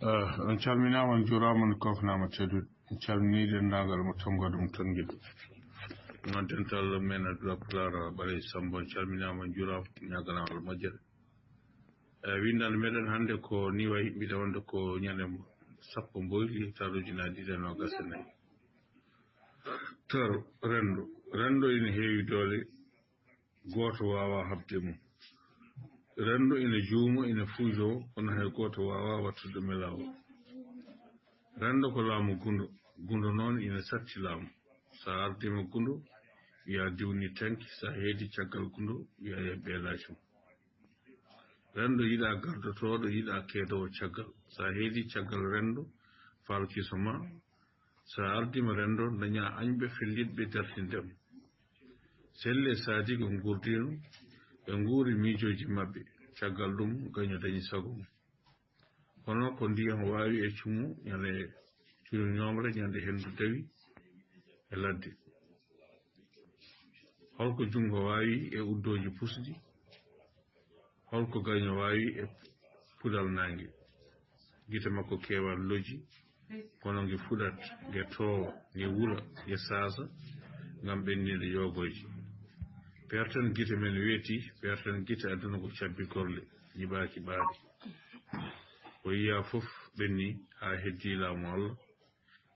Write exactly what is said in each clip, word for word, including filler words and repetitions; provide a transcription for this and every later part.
On calminaama, on njuuraama, on koofnaama teddude. En calminii denndaangal mo tonngoode mum tonngiɗo. Noon dental men Aduna Pulaar Ɓaleejo Sammba, on calminaama, on njuuraama, ñaaganaama Allah moƴƴere. E winndannde meɗen hannde ko nii wayi, mbiɗa wonde ko ñande sappo mboyli, hitaande ujunaaji ɗiɗi e noogaas e nayi. Taro, renndo. Renndo ina heewi doole, gooto waawaa haɓde mum. Renndo ina juuma, ina fuujoo, kono hay gooto waawaa waɗtude ɗum e laawol. Renndo ko laamu gundo. Gundo noon ina satti laamu. So a ardiima gundo, wiyaa diwni tenki, so a heedi caggal gundo, wiyaa yeɓɓe laaci mum. Renndo yiɗaa gardotooɗo, yiɗaa keedoowo caggal. So a heedi caggal renndo, faal kiso ma. So a ardiima renndo, ndañaa añɓe fellitɓe dartinde mo. Selli e Saadiga ngurdiino, ɓe nguuri miijooji maɓɓe. Caggal ɗum, gaño dañi sago mum. Kono ko ndiyam waawi e cumu, ñande cumu ñoomre, ñande henndu dawi e ladde. Holko junngo waawi e uddooji pusɗi? Holko gaño waawi e puɗal naange? Gite makko keewat lojji, kono nge fuɗat, nge toowa, nge wula, nge saasa, ngam ɓenninde yoogooji. Perten gite men weeti, perten gite aduna ko cabbi gorle, ñiɓaaki ɓaade. Ko yiyaa fof ɓenni haa heddi laamu Allah.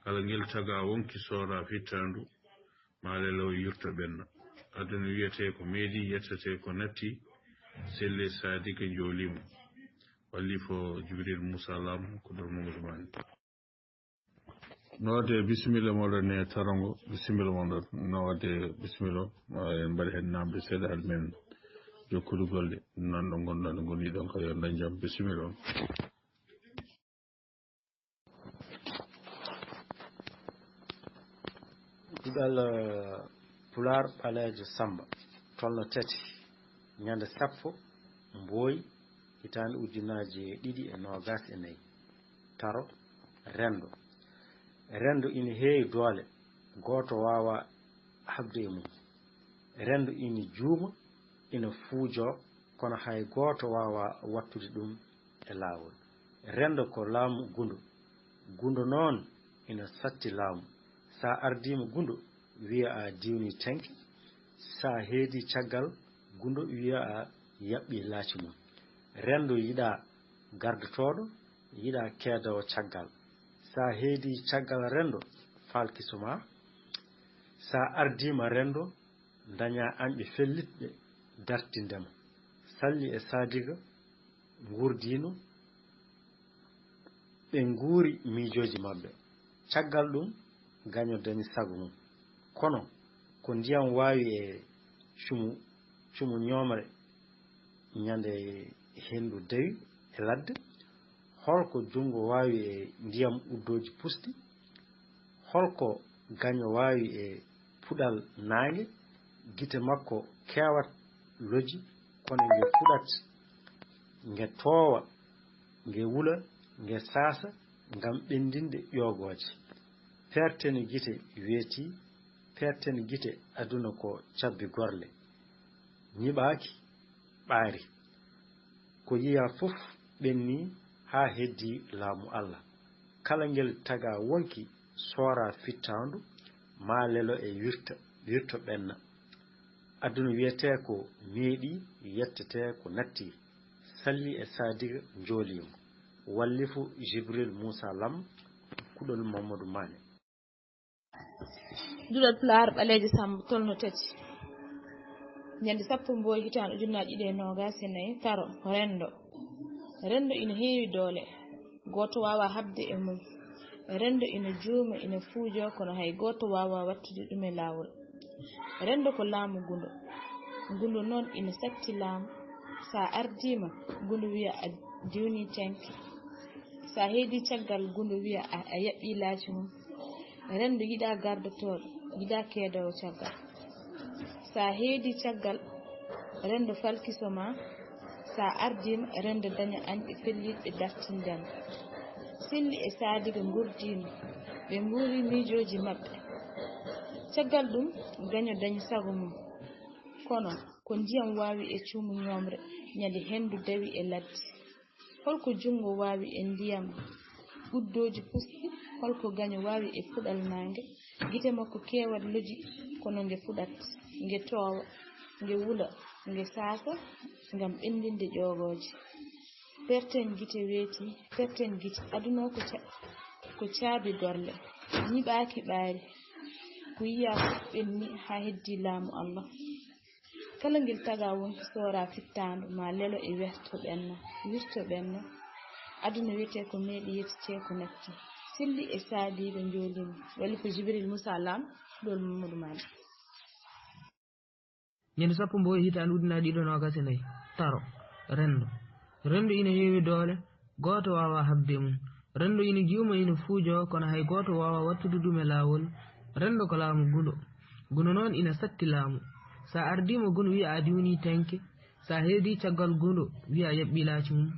Kala ngel tagaa wonki soora fittaandu, maa lelo yurto ɓenna. Aduna wiyetee ko meeɗi, yettete ko natti, selli e Saadiga njooliima. Wallifo Jibril Muusa Lam, ko ɗo Mamadou Mani. No waɗde bisimilla moɗon e tarongo, bisimilla moɗon. No waɗde bisimilla, en mbaɗi heen namde seeɗa hade men jokkude golle. Nan ɗo ngonɗon, ngoni ɗon kadi on dañ jam, bisimilla on. Duɗal, eh, Pulaar Ɓaleejo Sammba, tolno tati, ñande sappo, mbooy, hitaande ujunaaji ɗiɗi e noogaas e nayi. Taro, renndo. Renndo ina heewi doole, gooto waawaa haɓde e mum. Renndo ina juuma, ina fuujoo, kono hay gooto waawaa waɗtude ɗum e laawol. Renndo ko laamu gundo. Gundo noon ina satti laamu. So a ardiima gundo, wiya a diwni tenki. So a heedi caggal gundo, wiya a yaɓɓi laaci mum. Renndo yiɗaa gardotooɗo, yiɗaa keedoowo caggal. So a heedi caggal renndo, faal kiso ma. So a ardiima renndo, ndañaa añɓe fellitɓe dartinde ma. Salli e Saadiga ngurdiino, ɓe nguuri miijooji maɓɓe. Caggal ɗum, gaño dañi sago mum. Kono ko ndiyam waawi e cumu, cumu ñoomre ñande henndu dawi e ladde. Holko junngo waawi e ndiyam uddooji pusɗi? Holko gaño waawi e puɗal naange? Gite makko keewat lojji, kono nge fuɗat, nge toowa, nge wula, nge saasa ngam ɓenndinde ƴoogooje. Perten gite weeti, perten gite aduna ko cabbi gorle. Ñiɓaaki ɓaari. Ko yiyaa fof ɓenni haa heddi laamu Allah. Kala ngel tagaa wonki soora fittaandu, maa lelo e wirta, wirto ɓenna. Aduna wiyetee ko meeɗi, yettetee ko natti. Salli e Saadiga njooliima. Wallifu Jibril Muusa Lam, kuɗol Mamadou Mane. Duɗal Pulaar Ɓaleejo Sammba tolno tati. Ñande sappo mbooy hitaande ujunaaji ɗiɗi e noogaas e nayi, taro, renndo. Renndo ina heewi doole. Gooto waawaa haɓde e mum. Renndo ina juuma, ina fuujoo, kono hay gooto waawaa waɗtude ɗum e laawol. Renndo ko laamu gundo. Gundo noon ina satti laamu. So a ardiima, gundo wiya a diwnii tenke. So a heedii caggal, gundo wiya a, a yaɓɓii laaci mum. Renndo yiɗaa gardotooɗo, yiɗaa keedoowo caggal. So a heedii caggal, renndo faal kiso ma. So a ardiima, renndo daña añɓe fellitɓe dartinde ma. Selli e Saadiga ngurdiino, ɓe nguuri miijooji maɓɓe. Caggal ɗum, gaño dañi sago mum. Kono ko ndiyam waawi e cuumu ñoomre, ñande henndu dawi e ladde. Holko junngo waawi e ndiyam Uddooji pusɗi, hol ko gaño waawi e puɗal naange? Gite makko keewat loji, kono nge fuɗat, nge toowa, nge wula, nge saasa, ngam ɓenndinde ƴoogooje. Perten gite weeti, perten gite, aduna ko ca-, ko caabi gorle, ñiɓaaki ɓaari, ko yiya fof ɓenni haa heddi laamu Allah. Kala ngel taga wonki soora fittaandu ma lelo e werto ɓenna, wirto ɓenna. Aduna wiyetee ko meeɗi yettitee ko natti. Silli e saadiiɓe njoolimi. Walli ko Jibril Moussa Lam, Puɗol Mamadou Mane. Ñande sappo mboy hitaande ujunnaji ɗiɗi e noogas e nayi, taro, renndo. Renndo ina heewi doole, gooto waawaa haɓde e mum. Renndo ina juuma, ina fuujoo, kono hay gooto waawaa waɗtude ɗum e laawol. Renndo ko laamu gundo. Gundo noon ina satti laamu. So a ardiima gundo, wiya a diwnii tenke. So a heedii caggal gundo, wiya a yaɓɓii laaci mum.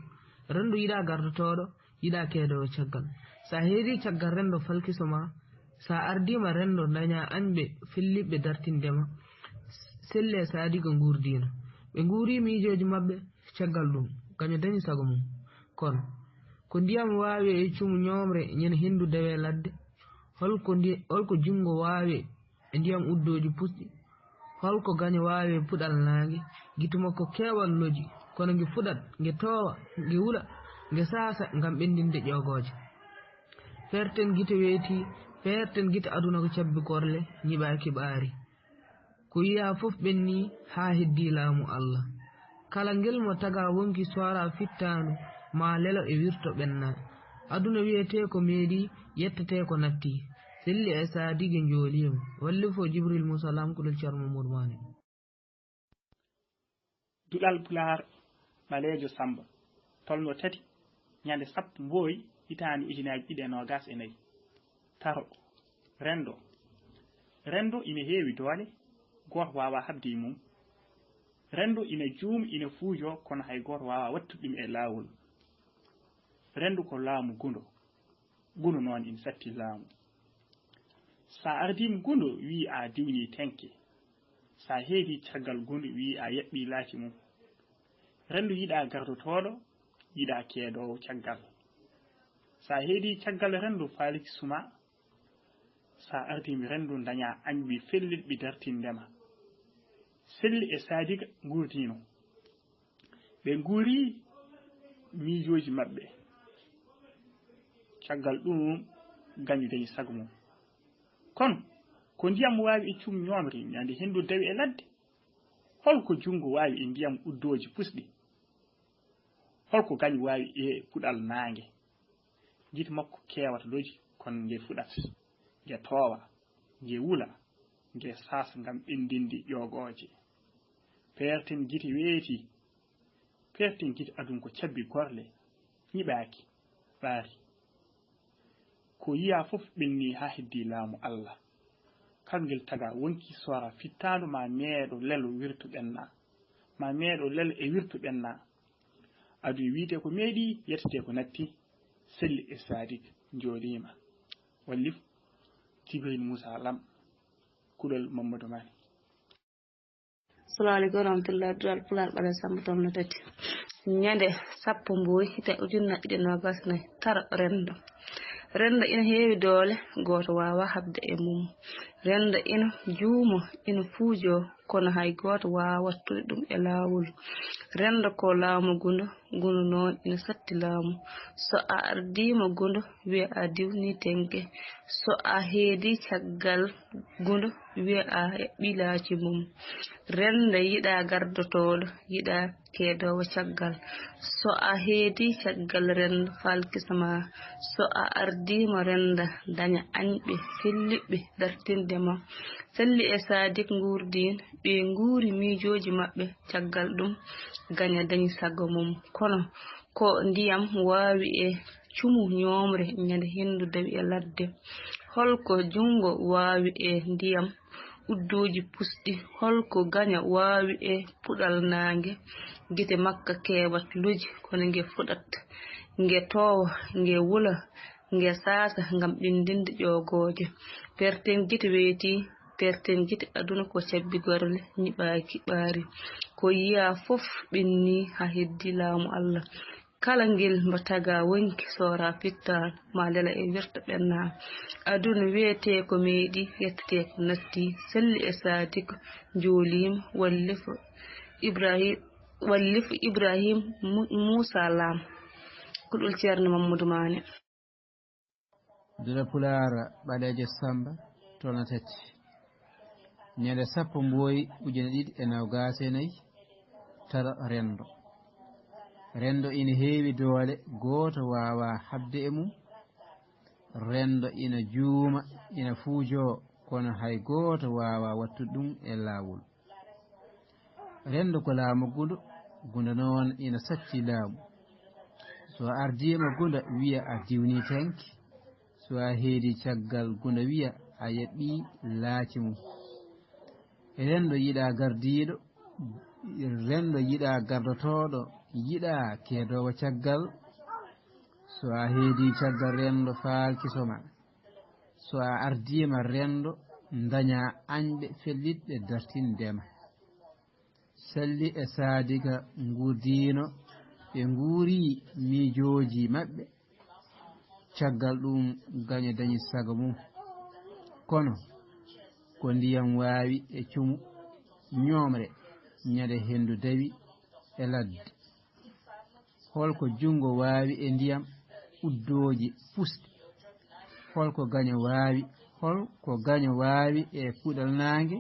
Renndo yiɗaa gardotooɗo, yiɗaa keedoowo caggal. So a heedii caggal renndo falkiso ma, so a ardiima renndo dañaa añɓe felliɓɓe dartinde ma. Selli e saadiga nguurdiino. Ɓe nguurii miijooji maɓɓe caggal ɗum, kañum dañi sago mum. Kono, ko ndiyam waawi e cumu ñoomre ñande henndu dewe ladde? Holko ndi-, holko junngo waawi e ndiyam uddooji pusɗi? Holko gaño waawi e puɗal naange? Gite makko keewat loji, kono nge fuɗat, nge toowa, nge wula, nge saasa ngam ɓenndinde ƴoogooje. Perten gite weeti, perten gite aduna ko cabbi gorle, ñiɓaaki ɓaari. Ko yiya fof ɓenni haa heddi laamu Allah. Kala ngel mo taga wonki soora fittaandu, ma lelo e wirto ɓenna. Aduna wiyetee ko meeɗi, yettetee ko natti. Selli e saadiga njooliima. Walli fof Jibril Moussa Lam, Kulel Ceerno Mamadou Mane. Duɗal Pulaar Ɓaleejo Samba, tolno tati, ñande sappo mboy, hitaande ujunaaji ɗiɗi e noogas e nayi. Taro, renndo. Renndo ina heewi doole, gooto waawaa haɓde e mum. Renndo ina juuma, ina fuujoo, kono hay gooto waawaa waɗtude ɗum e laawol. Renndo ko laamu gundo. Gundo noon ina satti laamu. So a ardiima gundo, wiyi a diwnii tenke. So a heedii caggal gundo, wiyi a yaɓɓii laaci mum. Renndo yiɗaa gardotooɗo, yiɗaa keedoowo caggal. So a heedii caggal renndo, faaliki suma. So a ardiima renndo, dañaa añɓe fellitɓe dartinde ma. Selli e saadiga nguurdiino. Ɓe nguuri miijooji maɓɓe. Caggal ɗum, gaño dañi sago mum. Kono, ko ndiyam waawi e cum ñoomri, ñande henndu dewi e ladde? Holko junngo waawi e ndiyam uddooji pusɗi? Holko gaño waawi e puɗal naange? Gite makko keewata loji, kono nge fuɗat, nge toowa, nge wula, nge saasa ngam ɓenndinde ƴoogooje. Peerten gite weeti, peerten gite aduna ko cabbi gorle, ñiɓaaki, ɓaari. Ko yiya fof ɓenni haa heddi laamu Allah. Kala ngel taga wonki soora fittaandu ma meeɗo lelo wirtu ɓenna. Ma meeɗo lelo e wirtu ɓenna. Aduna wiyetee ko meeɗi, yettetee ko natti, selli e sadik, njooliima. Wallif, Jibril Moussa Lam, Kulol Mamadou Mane. Assalamu aleykum wa rahmatullah, Duɗal Pulaar Ɓaleejo Samba, tolno tati. Ñande sappo mboy, hitaande ujunnaji ɗiɗi e noogas e nayi, taro renndo. Renndo ina heewi doole, gooto waawaa haɓde e mum. Renndo ina juuma, ina fuujoo, kono hay gooto waawaa waɗtude ɗum e laawol. Renndo ko laamu gundo, gundo noon ina satti laamu. So a ardiima gundo, wiya a diwnii tenke. So a heedii caggal gundo, wiya a yaɓɓii laaci mum. Renndo yiɗaa gardotooɗo, yiɗaa keedoowo caggal. So a heedii caggal renndo, faalkisa ma. So a ardiima renndo, daña añɓe fellitɓe dartinde ma. Selli e sadik nguurdiin, ɓe nguuri miijooji maɓɓe, caggal ɗum gaño dañi sago mum. Kono ko ndiyam waawi e cumu ñoomre, ñande henndu dewi e ladde. Holko junngo waawi e ndiyam uddooji pusɗi? Holko gaño waawi e puɗal naange? Gite makko keewat loji, kono nge fuɗat, nge toowa, nge wula, nge saasa ngam ɓenndinde ƴoogooje. Peerten gite weeti, peerten gite aduna ko cabbi gorle, ñiɓaaki ɓaari. Ko yiya fof ɓenni haa heddi laamu Allah. Kala ngel mbo taga wonki soora fitta ma lela e wirta ɓenna. Aduna wiyete ko meeɗi, yettete ko natti, selli e sadik njoolima, wallifu Ibrahim, wallifu Ibrahim Mu-, Muusa Lam. Kuɗol Ceerno Mammudu Maane. Dula Pulaar Ɓaleejo Samba, tolno tati. Ñande sappo Mbooy ujine ɗiɗi e noogaas e nayi, taro renndo. Renndo ina heewi doole, gooto waawaa haɓde e mum. Renndo ina juuma, ina fuujoo, kono hay gooto waawaa wattude ɗum e laawol. Renndo ko laamu gundo, gundo noon ina satti laamu. So a ardiima gundo, wiya a diwnii tenke. So a heedii caggal gundo, wiya a yaɓɓii laaci mum. Renndo yiɗaa gardiiɗo, renndo yiɗaa gardotooɗo, yiɗaa keedoowo caggal. So a heedii caggal, renndo faalkiso ma. So a ardiima renndo, ndañaa añɓe fellitɓe dartinde ma. Selli e Saadiga nguurdiino, ɓe nguuri miijooji maɓɓe. Caggal ɗum, gaño dañi sago mum. Kono ko ndiyam waawi e cumu, ñoomre, ñande henndu dawi e ladde. Hol ko junngo waawi e ndiyam, uddooji pusɗi? Hol ko gaño waawi, hol ko gaño waawi e puɗal naange?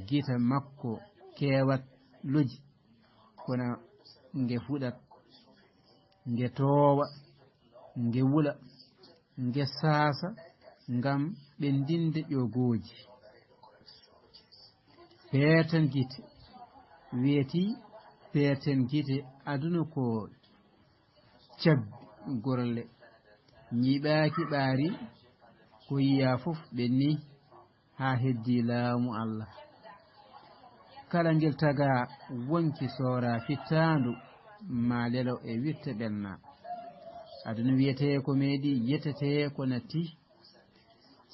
Gite makko keewat loji, kono nge fuɗat, nge toowa, nge wula, nge saasa ngam ɓenndinde ƴoogooji. Peerten gite, weeti peerten gite, aduna ko cabbi gorle, ñiiɓaaki ɓaari, ko yiyaa fof ɓenni haa heddii laamu Allah. Kala ngel tagaa wonki soora fittaandu, maa lelo e wirta ɓenna. Aduna wiyetee ko meeɗi, yettetee ko natti,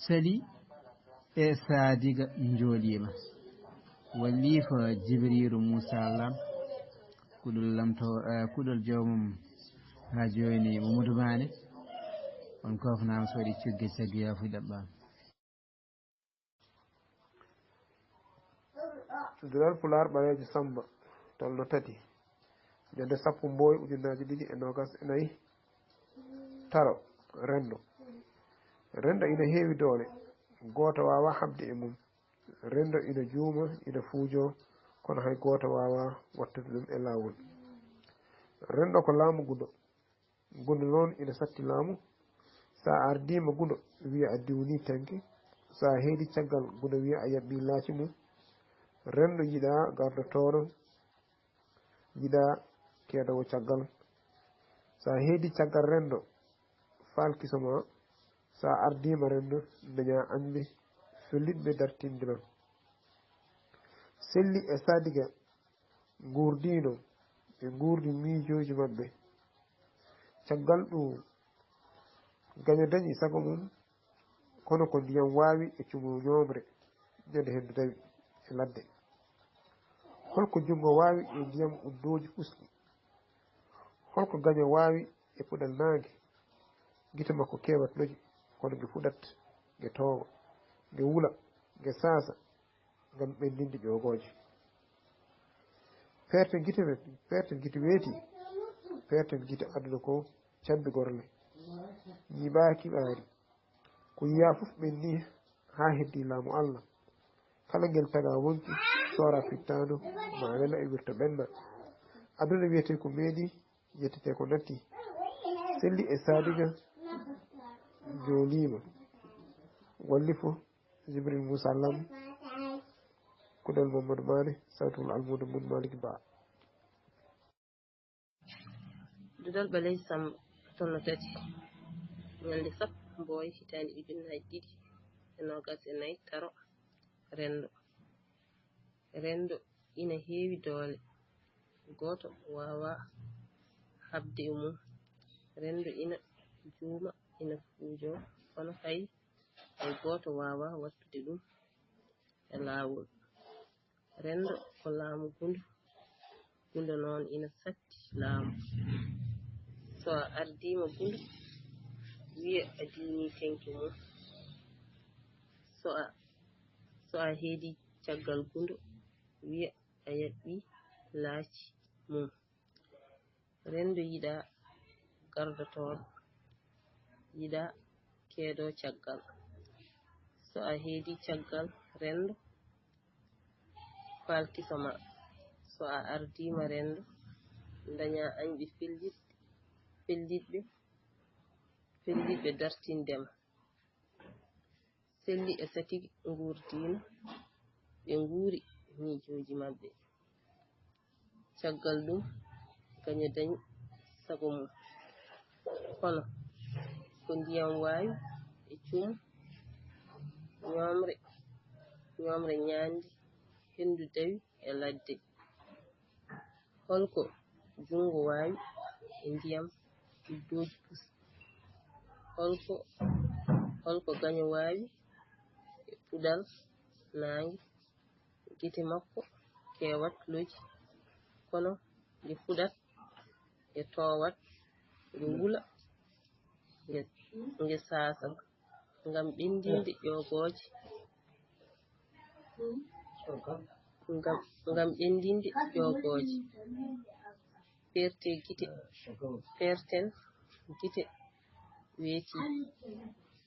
sali e Saadiga njooliima. Wallifa Jibriiru Muusa Lam, kuɗol lamto, eh, kuɗol joomum haa jooni Mamadou Maane. On kofnaama so waɗi cugge caggi yaafuy ɗaɓɓaama. Duɗal Pulaar Ɓaleejo Samba, tolno tati, ñande sappo Mbooy ujunnaaji ɗiɗi e noogaas e nayi, taro, renndo. Renndo ina heewi doole, gooto waawaa haɓde e mum. Renndo ina juuma, ina fuujoo, kono hay gooto waawaa wattude ɗum e laawol. Renndo ko laamu gundo. Gundo noon ina satti laamu. So a ardiima gundo, wiya a diwnii tenke. So a heedii caggal gundo, wiya a yaɓɓii laaci mum. Renndo yiɗaa gardotooɗo, yiɗaa keedoowo caggal. So a heedii caggal renndo, faalkiso ma. So a ardiima renndo, dañaa añɓe fellitɓe dartinde ma. Selli e Saadiga nguurdiino, ɓe nguurdi miijooji maɓɓe. Caggal ɗum, gaño dañi sago mum, kono ko ndiyam waawi e cumu ñoomre, ñande henndu dawi e ladde. Hol ko junngo waawi e ndiyam uddooji pusɗi? Hol ko gaño waawi e puɗal naange? Gite makko keewat loji, kono nge fuɗat, nge toowa, nge wula, nge saasa, ngam ɓenndinde ƴoogooje. Peerten gite, peerten gite weeti, peerten gite aduna ko cabbi gorle. Ñiiɓaaki ɓaari. Ko yiyaa fof ɓenni haa heddii laamu Allah. Kala ngel tagaa wonki, soora fittaandu, ma wela e wirta ɓenna. Aduna wiyetee ko meeɗi, yettetee ko natti. Selli e Saadiga jooliima. Wallifu Jibril Muusa Lam, kuɗol Mamadou Maane, sawtugol almuudo mum Malick Ba. Duɗal Ɓaleejo Samba, tolno tati, ñande sappo Mbooy, hitaande ujunnaaji ɗiɗi e noogaas e nayi, taro, renndo. Renndo ina heewi doole, gooto waawaa haɓde e mum. Renndo ina juuma, ina fuujoo, kono hay, hay gooto waawaa wattude ɗum e laawol. Renndo ko laamu gundo. Gundo noon ina satti laamu. So a ardiima gundo, wiya a diwni tenke mum. So a, so a heedi caggal gundo, wiya a yaɓɓi laaci mum. Renndo yiɗa gardotooɗo, yiɗa keedoo caggal. So a heedi caggal renndo, faalkiso ma. So a ardiima renndo, ndaña añɓe felliɗ-, fellitɓe, fellitɓe dartinde ma. Selli e satigi nguurdiino, ɓe nguuri miijooji maɓɓe. Caggal ɗum, gaño dañi sago mum. Kono ko ndiyam waawi e cuumu, ñoomre, ñoomre ñaandi, henndu dawi e ladde. Holko junngo waawi e ndiyam uddooji pus? Holko, holko gaño waawi e puɗal naange? Gite makko keewat loji, kono nge fuɗat, nge toowat, nge wula, nge, nge saasa ngam ɓendinde ƴoogooje. Ngam, ngam ɓendinde ƴoogooje. Peerte gite, peerten gite weeti,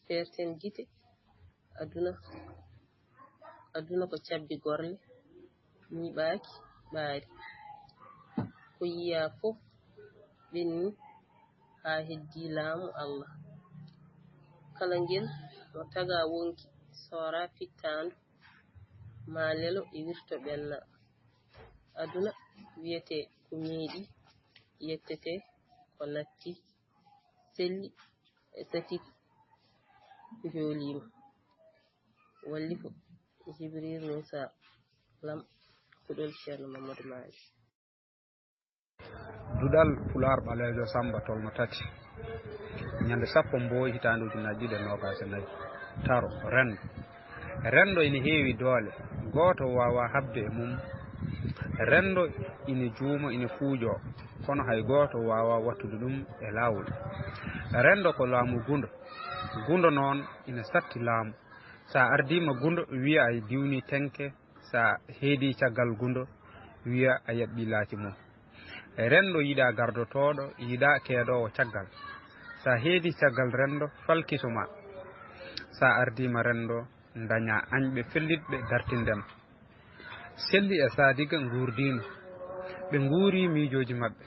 peerten gite aduna, aduna ko cabbi gorle, ñiɓaaki ɓaari. Ko yiya fof ɓenni haa heddi laamu Allah. Kala ngel mo taga wonki soora fittaandu, maa lelo e wirto ɓenna. Aduna wiyetee ko meeɗi, yettete ko natti, selli e satigi njooliima. Wallifo Jibril Muusa Lam, kuɗol Ceerno Mamadou Maali. Duɗal Pulaar Ɓaleejo Sammba tolno tati. Ñande sappo Mbooy hitaande ujunnaji ɗiɗi e noogaas e nayi. Taro, renndo. Renndo ina heewi doole, gooto waawaa haɓde e mum. Renndo ina juuma, ina fuujoo, kono hay gooto waawaa waɗtude ɗum e laawol. Renndo ko laamu gundo. Gundo noon ina satti laamu. So a ardiima gundo, wiya a diwni tenke. So a heedi caggal gundo, wiya a yaɓɓi laaci mum. Renndo yiɗa gardotooɗo, yiɗa keedoowo caggal. So a heedi caggal renndo, falkiso ma. So a ardiima renndo, ndaña añɓe fellitɓe dartinde ma. Selli e Saadiga nguurdiino, ɓe nguuri miijooji maɓɓe.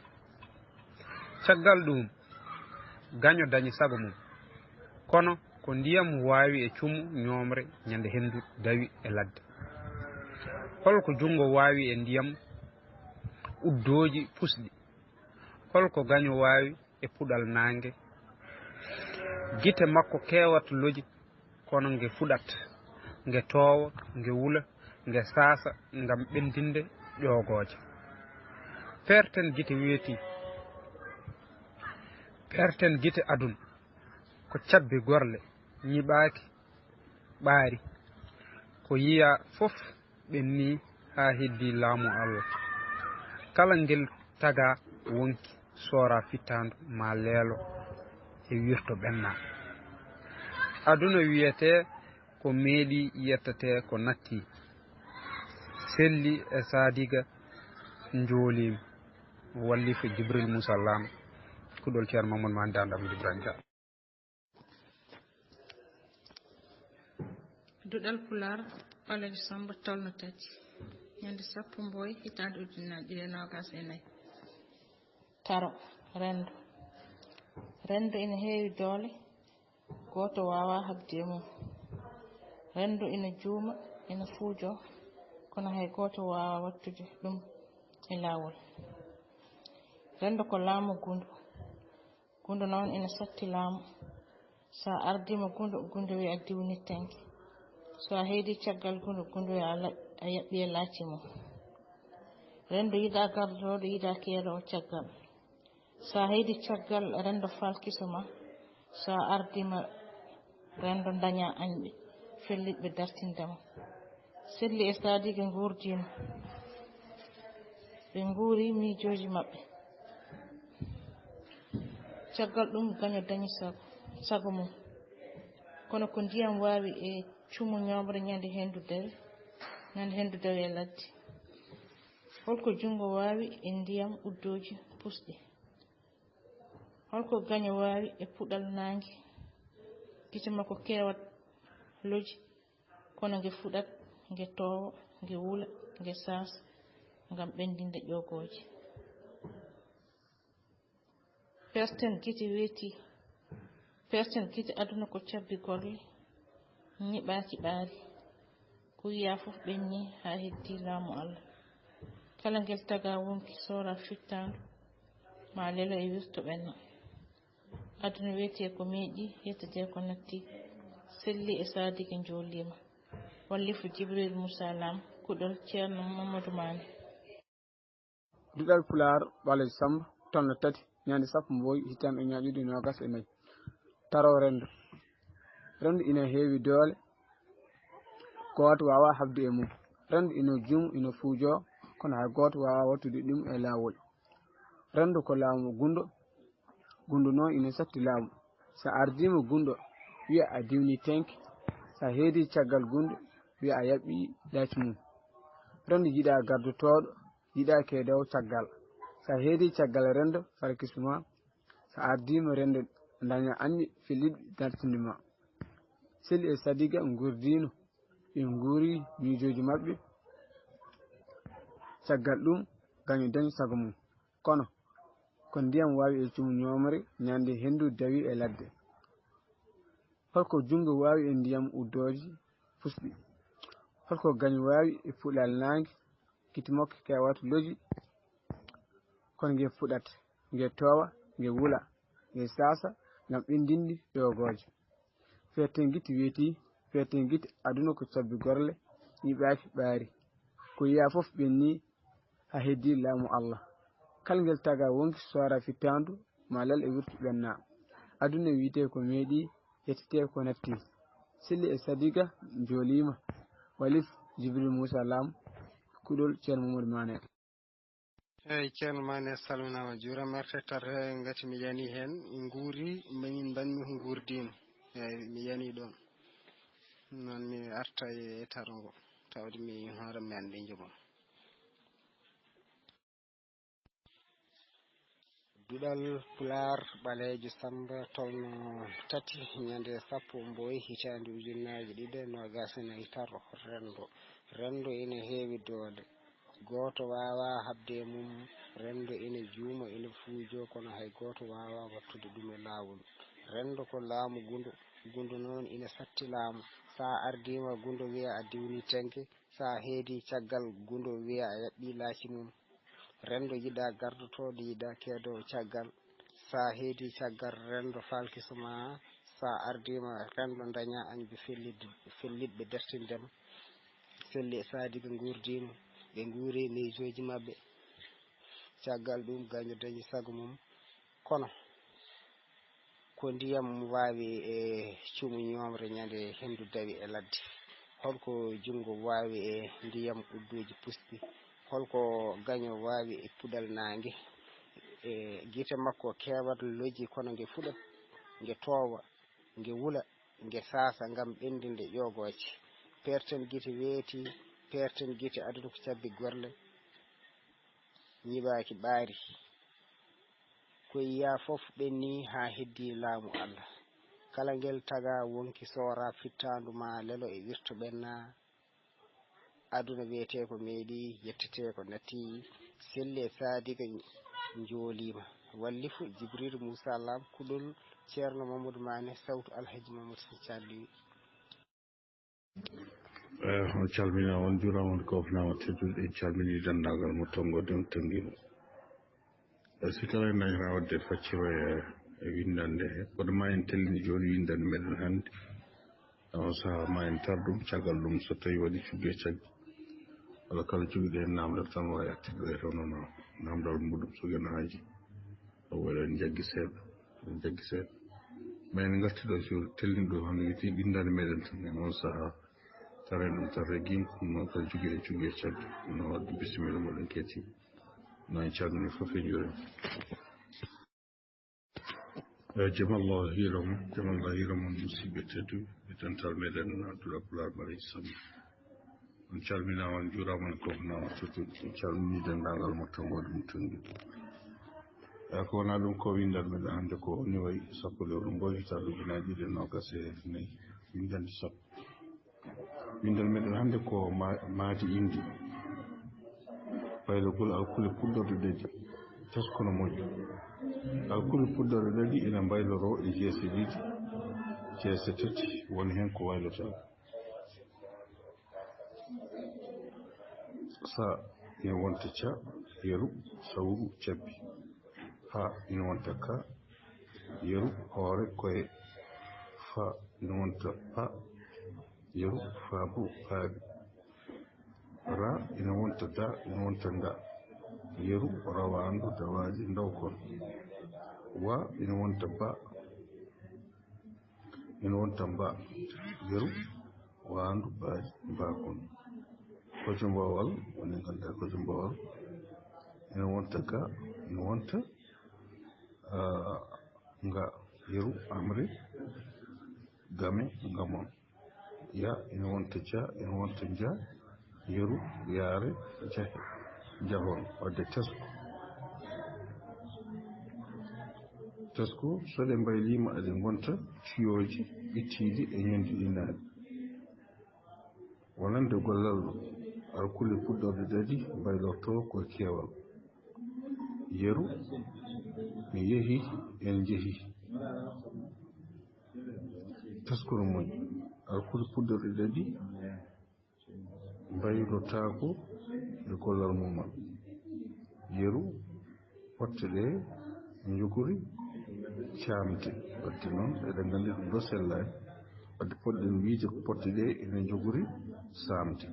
Caggal ɗuum, gaño dañi sago mum. Kono ko ndiyam waawi e cuumu ñoomre ñande henndu dawi e ladde. Holko junngo waawi e ndiyam uddooji pusɗi? Holko gaño waawi e puɗal naange? Gite makko keewat loji, kono nge fuɗat, nge toowa, nge wula, nge saasa ngam ɓendinde ƴoogooje. Peerten gite weeti, peerten gite aduna, ko cabbi gorle, ñiɓaaki ɓaari, ko yiya fof ɓenni haa heddi laamu Allah. Kala ngel taga wonki soora fittaandu maa leelo e wirto ɓenna. Aduna wiyetee ko meeɗi, yettetee ko natti. Selli e Saadiga njooliima. Wallifo Jibril Muusa Lam, kuɗol Ceerno Mamadou Maali Daande Amadou Ibrahima Dia. Duɗal Pulaar Ɓaleejo Sammba tolno tati. Ñande sappo Mbooy hitaande ujunnaji ɗiɗi e noogaas e nayi. Taro, renndo. Renndo ina heewi doole, gooto waawaa haɓde e mum. Renndo ina juuma, ina fuujoo, kono hay gooto waawaa waɗtude ɗum e laawol. Renndo ko laamu gundo. Gundo noon ina satti laamu. So a ardiima gundo, gundo wiya a diwni tenke. So a heedi caggal gundo, gundo wiya a la-, a yaɓɓi e laaci mum. Renndo yiɗa gardotooɗo, yiɗa keedoowo caggal. So a heedi caggal renndo falkiso ma, so a ardiima renndo ndaña añɓe fellitɓe dartinde ma. Selli e Saadiga nguurdiino. Ɓe nguuri miijooji maɓɓe. Caggal ɗum, gaño dañi sago, sago mum. Kono ko ndiyam waawi e cumu ñoomre ñande henndu dewe, ñande henndu dewe e ladde? Holko junngo waawi e ndiyam uddooji pusɗi? Holko gaño waawi e puɗal naange? Gite makko keewat loji, kono nge fuɗat, nge toowa, nge wula, nge saasa ngam ɓendinde ƴoogooje. Perten gite weeti, perten gite aduna ko cabbi gorle, ñiɓaaki ɓaari. Ko wiya fof ɓenni haa heddi laamu Allah. Kala ngel taga wonki soora fittaandu, ma lelo e wirto ɓenna. Aduna wiyetee ko meeɗi, yettete ko natti. Selli e Saadiki njooliima. Wallifu Jibril Moussa Lam, kuɗol Ceerno Mamadou Mané. Duɗal Pulaar, Ɓaleejo Sammba, tolno tati, ñande sappo mboy, hitaande ujunnaaji ɗiɗi e noogas e nayi. Taro renndo. Renndo ina heewi doole, gooto waawaa haɓde e mum. Renndo ina juumo, ina fuujoo, kono hay gooto waawaa wattude ɗum e laawol. Renndo ko laamu gunndo, gunndo noon ina satti laamu. So a ardiima gunndo, wiya a diwni tenke. So a heedi caggal gunndo, wiya a yaɓɓi laaci mum. Renndo yiɗaa gardotooɗo, yiɗaa keedoowo caggal. So a heedi caggal renndo, farkisma. So a ardiima renndo, daña añɓe felliiɗi dartinde ma. Selli e Sadiga nguurdiino, ɓe nguuri miijooji maɓɓe. Caggal ɗum, gaño dañi sago mum. Kono, ko ndiyam waawi e cumu ñoomre, ñande henndu dawi e ladde. Holko junngo waawi e ndiyam uddooji pusɗi? Holko gaño waawi e puɗal naange? Gite makko keewat loji, kono nge fuɗat, nge toowa, nge wula, nge saasa ngam ɓendinde ƴoogooje. Feeten gite weeti, feeten gite aduna ko cabbi gorle, ñiɓaaki ɓaari. Ko yiya fof ɓenni, haa heddi laamu Allah. Kala ngel taga wonki soora fittaandu, ma lel e wirtu ɓenna. Aduna wiyetee ko meeɗi, yettete ko natti. Selli e Sadiga njooliima. Walif Jibril Moussa Lam, kuɗol Ceerno Mamadou Mané. Eeyi, Ceerno Mané, salminaama, juuraama, arta e taro he, ngati mi yani heen, nguuri, min mbanmi ko nguurdiino. Eeyi, mi yani ɗoon. Noon mi arta e taro ngo, tawde mi hoore mi annde joom. Duɗal Pulaar, Ɓaleejo Sammba, tolno tati, ñande sappo mboy, hitaande ujunnaaji ɗiɗi e noogas e nayi. Taro renndo. Renndo ina heewi doole. Gooto waawaa haɓde e mum. Renndo ina juuma, ina fuujoo, kono hay gooto waawaa wattude ɗum e laawol. Renndo ko laamu gunndo. Gunndo noon ina satti laamu. So a ardiima gunndo, wiya a diwni tenke. So a heedi caggal gunndo, wiya a yaɓɓi laaci mum. Renndo yiɗaa gardotooɗo, yiɗaa keedoowo caggal. So a heedi caggal renndo, falkisma. So a ardiima renndo, daña añɓe fellitɓe, fellitɓe dartinde ma. Selli e Sadiga nguurdiima, ɓe nguuri miijooji maɓɓe. Caggal ɗum, gaño dañi sago mum. Kono, ko ndiyam waawi e cumu ñoomre ñande henndu dawi e ladde? Holko junngo waawi e ndiyam uddooji pusɗi? Holko gaño waawi e puɗal naange? E gite makko keewat loji, kono nge fuɗat, nge toowa, nge wula, nge saasa ngam ɓendinde ƴoogooje. Peerten gite weeti, peerten gite aduna ko cabbi gorle, ñiɓaaki ɓaari. Ko yiya fof ɓenni haa heddi laamu Allah. Kala ngel taga wonki soora fittaandu ma lelo e wirto ɓenna. Aduna wiyetee ko meeɗi, yettetee ko natti. Selli e Sadiga njooliima. Wallifu Jibril Moussa Lam, kuɗol Ceerno Mamadou Mané, sawtu Alhaji Mamadou Sy Thiali. Eh, on calminaama, on njuuraama, on koofnaama teddude. En calminii denndaangal mo tonngoode, on tonngiima. Eh, si kala en dañataa waɗde facciro e, e winndannde he, kono ma en tellini jooni winndannde meɗen hannde. E on sahaa ma en tar ɗum, caggal ɗum so tawii waɗi cugge cagge. Walla kala jogiiɗo heen naamndal tan waawi artirde e toon, no naamndal muɗum so geno haaji. O waɗa en jaggi seeɗa, en jaggi seeɗa. Ma en ngarti ɗo so tellini ɗum hannde, wiyetee winndannde meɗen tan e on sahaa. Taren ɗum tan regim, ɗum noon kala jogiiɗo cugge cagge, no waɗde bisimilla moɗon ketti. No en calmini fof e njuuren. Eh, jamallah hiiram, jamallah hiiram on musidɓe tedduɓe, e dental meɗen Abdoulaye Pulaar Ɓaray Samb. On calminaama, on njuuraama, on kofnaama tedduɓe. En calmini denndaangal mo tonngoode mo tonngi. Eh, ko wonaa ɗum ko winndal meɗen hannde ko ni wayi sappo lewru mboy hitaande ujunaaji ɗiɗi e noogas e nayi, winndannde sappo. Winndal meɗen hannde ko ma-, maadi indi. Baylogol alkule puɗɗorɗe ɗaɗi. Tesko no moƴƴi. Alkule puɗɗorɗe ɗaɗi ina mbayloroo e jeese ɗiɗi, jeese tati, woni heen ko waylotaako. Sa ina wonta ca, yeru, sawru, cabbi. Ha ina wonta ka, yeru, hoore, koye. Fa ina wonta pa, yeru, faabu, paabi. Ra ina wonta da, ina wonta nda, yeru, rawaandu, dawaaji, ndawkon. Wa ina wonta ba, ina wonta mba, yeru, waandu, baaji, mbaakon. Kojo mboowal, woni nganndaa kojo mboowal. Ina wonta ga, ina wonta, ah, nga, yeru, amre, game, ngamon. Ya, ina wonta ja, ina wonta nja, yeru, yaare, jahe, jahon, wadde tesko. Tesko, so ɗe mbayliima, eɗe ngonta cuyooji ɓittiiɗi e ñenndi ɗinnaaɗi. Wonande gollal, alkule puɗɗorɗe ɗaɗi mbaylortoo ko keewal. Yeru, mi yehi, en njehi. Tesko no moƴƴi, alkule puɗɗorɗe ɗaɗi mbaylotaako e gollal mumal. Yeru, potte ɗe njogori caamde. Wadde noon, eɗen nganndi ɗum ɗo sellaani. Wadde, potɗen wiyde ko potte ɗe ina njogori saamde.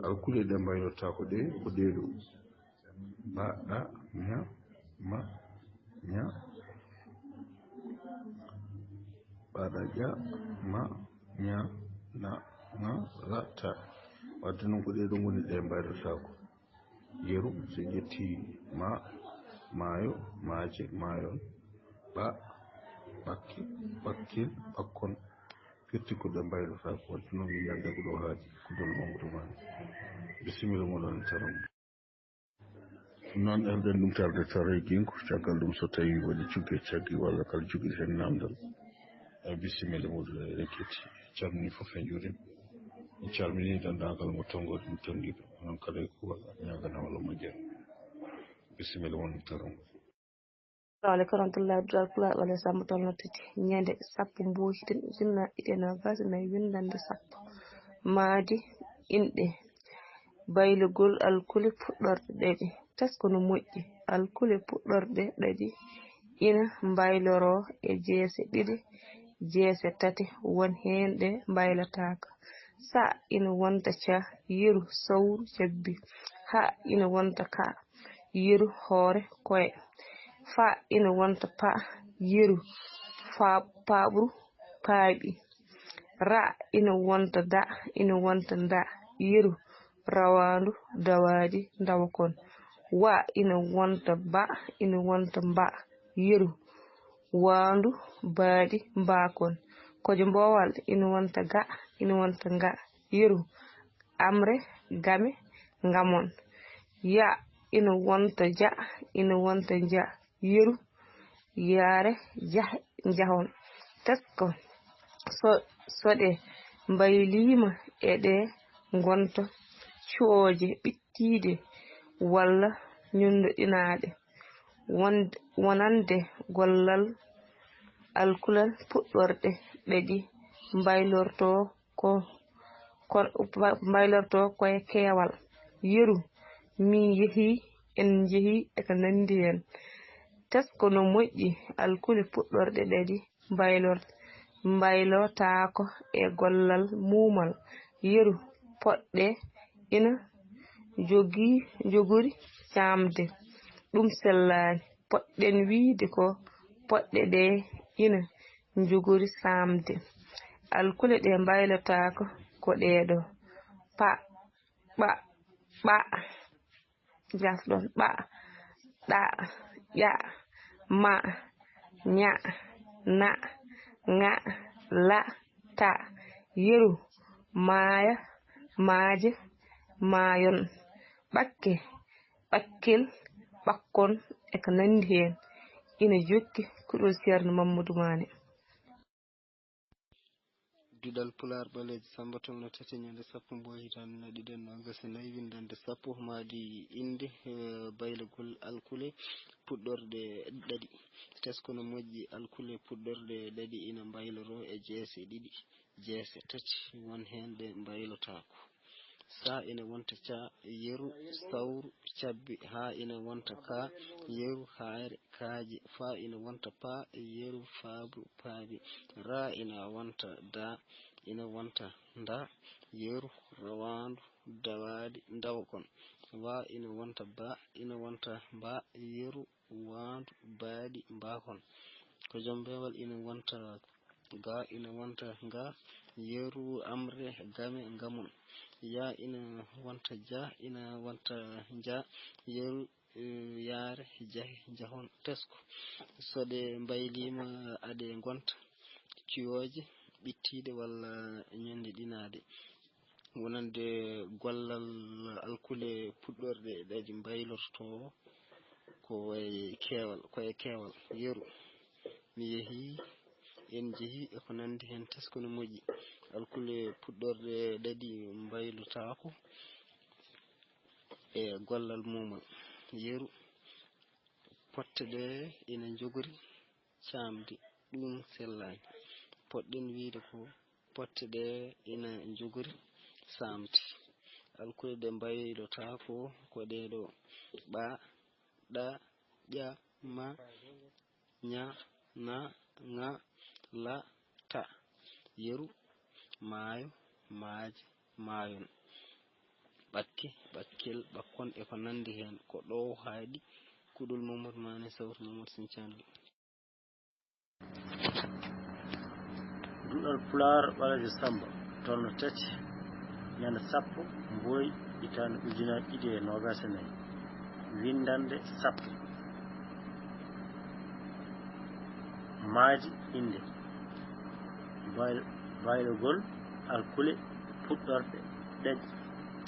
Alkule ɗe mbaylotaako ɗe ko ɗee ɗo. Ba, ɗa, ña, ma, ña. Ba, ɗa, ƴa, ma, ña, na, ŋa, ra, ta. Wadde noon ko ɗee ɗo ngoni ɗe mbaylotaako. Yeru, so ƴetti ma, maayo, maaje, maayon. Ɓa, ɓakki, ɓakkil, ɓakkon. Firti ko ɗe mbaylotaako. Wadde noon mi yalda ko ɗo haaji, ko ɗon Mamadou Mané. Bisimilla moɗon taram. Noon, erɗen ɗum tarde tareeginko, caggal ɗum so tawii waɗi cugge caggi walla kala jogii heen naamndal, e bisimilla muɗum e rekkiti. Calmini fof e njuurim. En calmini denndaangal mo tonngoode mo tonngiiɗo, onon kala e kuuwal, ñaaganaa walla moƴƴere. Bisimilla won tarongo. Assalamu aleykum warahmatullahi, duɗal Pulaar ɓaleejo Samba tolno tati. Ñande sappo mbohiten ujunnaji ɗiɗi e nogas e nayi, winndannde sappo. Maadi inɗe. Baylugol alkule puɗɗorɗe ɗaɗi. Tesko no moƴƴi. Alkule puɗɗorɗe ɗaɗi ina mbayloroo e jeese ɗiɗi, jeese tati, won heen ɗe mbaylotaako. Sa ina wonta ca, yeru, sawru, cabbi. Ha ina wonta ka, yeru, hoore, koye. Fa ina wonta pa, yeru, fa, paaɓru, paaɓi. Ra ina wonta da, ina wonta nda, yeru, rawaandu, dawaaɗi, ndawkon. Wa ina wonta ba, ina wonta mba, yeru, waandu, baaɗi, mbaakon. Kojo mboowal ina wonta ga, ina wonta nga, yeru, amre, game, ngamon. Ya ina wonta ja, ina wonta nja, yeru, yaare, jah-, njahon. Tesko, so, so ɗe mbayliima, eɗe ngonta cuɓooje ɓittiiɗe walla ñunndoɗinaaɗe. Won-, wonande gollal alkulal puɗɗorɗe ɗaɗi mbaylortoo ko, ko mba-, mbaylortoo ko e keewal. Yeru, mi yehii, en njehii, e ko nanndi heen. Tesko no moƴƴi, alkule puɗɗorɗe ɗaɗi mbaylor-, mbaylotaako e gollal muumal. Yeru, poɗɗe ina jogii, njogori caamde. Ɗum sellaani. Poɗɗen wiyde ko poɗɗe ɗe ina njogori saamde. Alkule ɗe mbaylotaako ko ɗee ɗo. Pa, ɓa, ɓa. Jasɗon. Ɓa, ɗa, ƴa, ma, ña, na, ŋa, la, ta. Yeru, maaya, maaje, maayon. Ɓakke, ɓakkel, ɓakkon, e ko nanndi heen, ina jokki kuɗol Ceerno Mammadu Maane. Duɗal Pulaar Ɓaleejo Sammba, tolno tati, ñande sappo Mboy, hitaande ujunere ɗiɗi e noogas e nayi, winndannde sappo, maadi innde, eh, baylagol alkule puɗɗorɗe ɗaɗi. Tesko no moƴƴi, alkule puɗɗorɗe ɗaɗi ina mbayloroo e jeese ɗiɗi, jeese tati, won heen ɗe mbaylotaako. Sa ina wonta ca, yeru, sawru, cabbi. Ha ina wonta ka, yeru, haayre, kaaje. Fa ina wonta pa, yeru, faabu, paabi. Ra ina wonta da, ina wonta nda, yeru, rawaandu, dawaadi, ndawkon. Wa ina wonta ba, ina wonta mba, yeru, waandu, baadi, mbakon. Ko jom beewal ina wonta ga, ina wonta nga, yeru, amre, game, ngamon. Ya ina wonta ja, ina wonta nja, yeru, eh, yaare, jahe, njahon, tesko. So ɗe mbayliima, aɗe ngonta cuyooje ɓittiiɗe walla ñondiɗinaaɗe. Wonande gollal alkule puɗɗorɗe ɗaɗi mbaylotoo ko e keewal, ko e keewal. Yeru, mi yehii, en njehii, e ko nanndi heen, tesko no moƴƴi. Alkule puɗɗorɗe ɗaɗi mbaylotaako e gollal mumal. Yeru, potte ɗe ina njogori caamde, ɗum sellaani. Poɗɗen wiyde ko potte ɗe ina njogori saamde. Alkule ɗe mbaylotaako ko ɗee ɗoo: ɓa, ɗa, ƴa, ma, ña, na, ŋa, la, ta. Yeru, maayo, maaje, maayon. Ɓakke, ɓakkel, ɓakkon, e ko nanndi heen. Ko ɗo haaɗi kuɗol Mamadou Mané, sawtu Mamadou Sinthiane. Duɗal Pulaar Ɓaleejo Sammba, tolno tati, ñande sappo Mboy, hitaande ujunere ɗiɗi e noogas e nayi. Winndannde sappo. Maadi innde. Bayl-, baylagol alkule puɗɗorɗe ɗaɗi.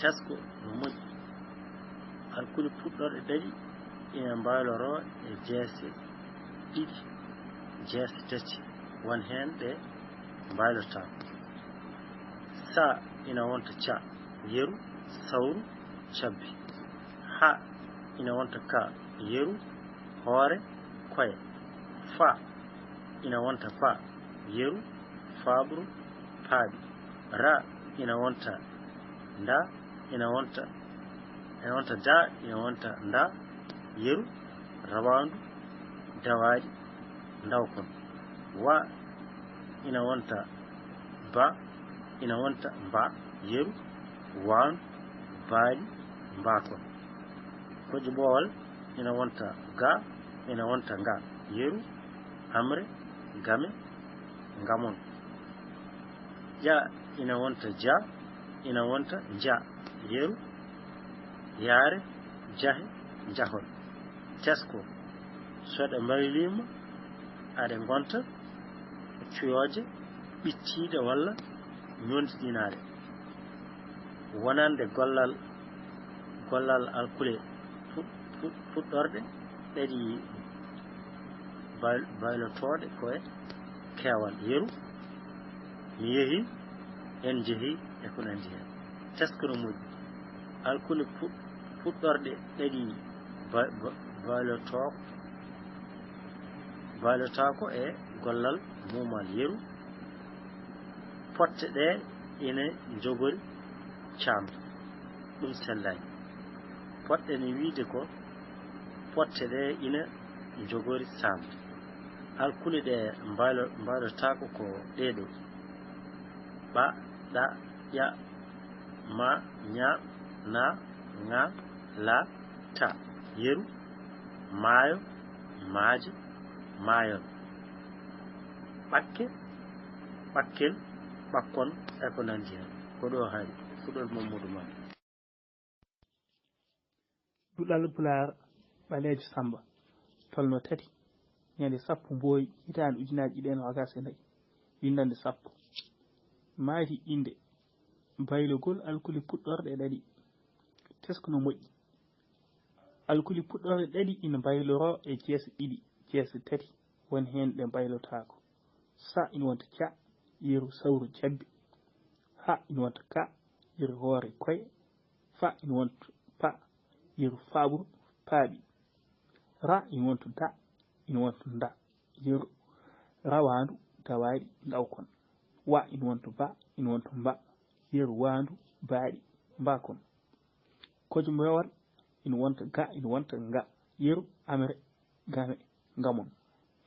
Tesko no moƴƴi. Alkule puɗɗorɗe ɗaɗi ina mbayloroo e jeese ɗiɗi, jeese tati, won heen ɗe mbaylotaako. Sa ina wonta ca, yeru, sawru, cabbi. Ha ina wonta ka, yeru, hoore, koye. Fa ina wonta pa, yeru, faaɓru, paaɓi. Ra ina wonta nda, ina wonta, ina wonta da, ina wonta nda, yeru, rawaandu, dawaaɗi, ndawkon. Wa ina wonta ba, ina wonta mba, yeru, waandu, baaɗi, mbaakon. Kojje ɓoowal ina wonta ga, ina wonta nga, yeru, amre, game, ngamon. Ƴa ina wonta ja, ina wonta nja, yeru, yaare, jahe, njahon. Tesko, so ɗe mbayliima, aɗe ngonta cuyooje ɓittiiɗe walla ñoondiɗinaaɗe. Wonande gollal, gollal alkule fu-, fu-, fuɗɗorɗe ɗaɗi bay-, baylotooɗe ko e keewal. Yeru, mi yehii, en njehii, e ko nanndi heen. Tesko no moƴƴi. Alkule fu-, fuɗɗorɗe ɗaɗi ba-, ba-, baylotoo-, baylotaako e gollal muumal. Yeru, potte ɗe ina njogori caamde. Ɗum sellaani. Poɗɗen wiyde ko potte ɗe ina njogori saamde. Alkule ɗe mbaylo-, mbaylotaako ko ɗee ɗoo: ɓa, ɗa, ƴa, ma, ña, na, ŋa, la, ta. Yeru, maayo, maaje, maayon. Ɓakke, ɓakkel, ɓakkon, e ko nanndi heen. Ko ɗo hari, fuɗol Mammadu Maane. Duɗal Pulaar Ɓaleejo Sammba, tolno tati, ñande sappo Mbooy, hitaande ujunaaji ɗiɗi e noogaas e nayi, winndannde sappo. Maadi innde, baylogol alkule puɗɗorɗe ɗaɗi. Tesko no moƴƴi. Alkule puɗɗorɗe ɗaɗi ina mbayloroo e jeese ɗiɗi, jeese tati, won heen ɗe mbaylotaako. Sa ina wonta ca, yeru sawru cabbi. Ha ina wonta ka, yeru hoore koye. Fa ina wonta pa, yeru faaɓru paaɓi. Ra ina wonta da, ina wonta nda, yeru rawaandu dawaaɗi ndawkon. Wa ina wonta ba, ina wonta mba, yeru waandu baaɗi mbakon. Kojo mbeewal ina wonta ga, ina wonta nga, yeru amre game ngamon.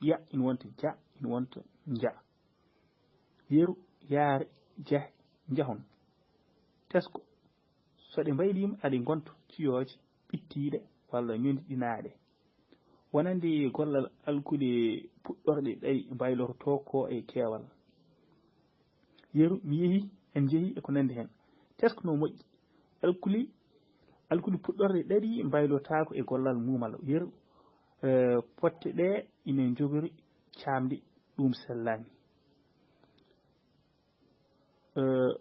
Ya ina wonta ja, ina wonta nja, yeru yaare jahe njahon. Tesko, so ɗe mbayliima, aɗe ngonta ciyooje ɓittiiɗe walla ñondiɗinaaɗe. Wonande gollal alkule puɗɗorɗe ɗaɗi mbaylortoo ko e keewal. Yeru, mi yehi, en njehi e ko nanndi heen. Tesko no moƴƴi. Alkule, alkule puɗɗorɗe ɗaɗi mbaylotaako e gollal muumal. Yeru, eh, potte ɗe ina njogori caamde, ɗum sellaani. Eh,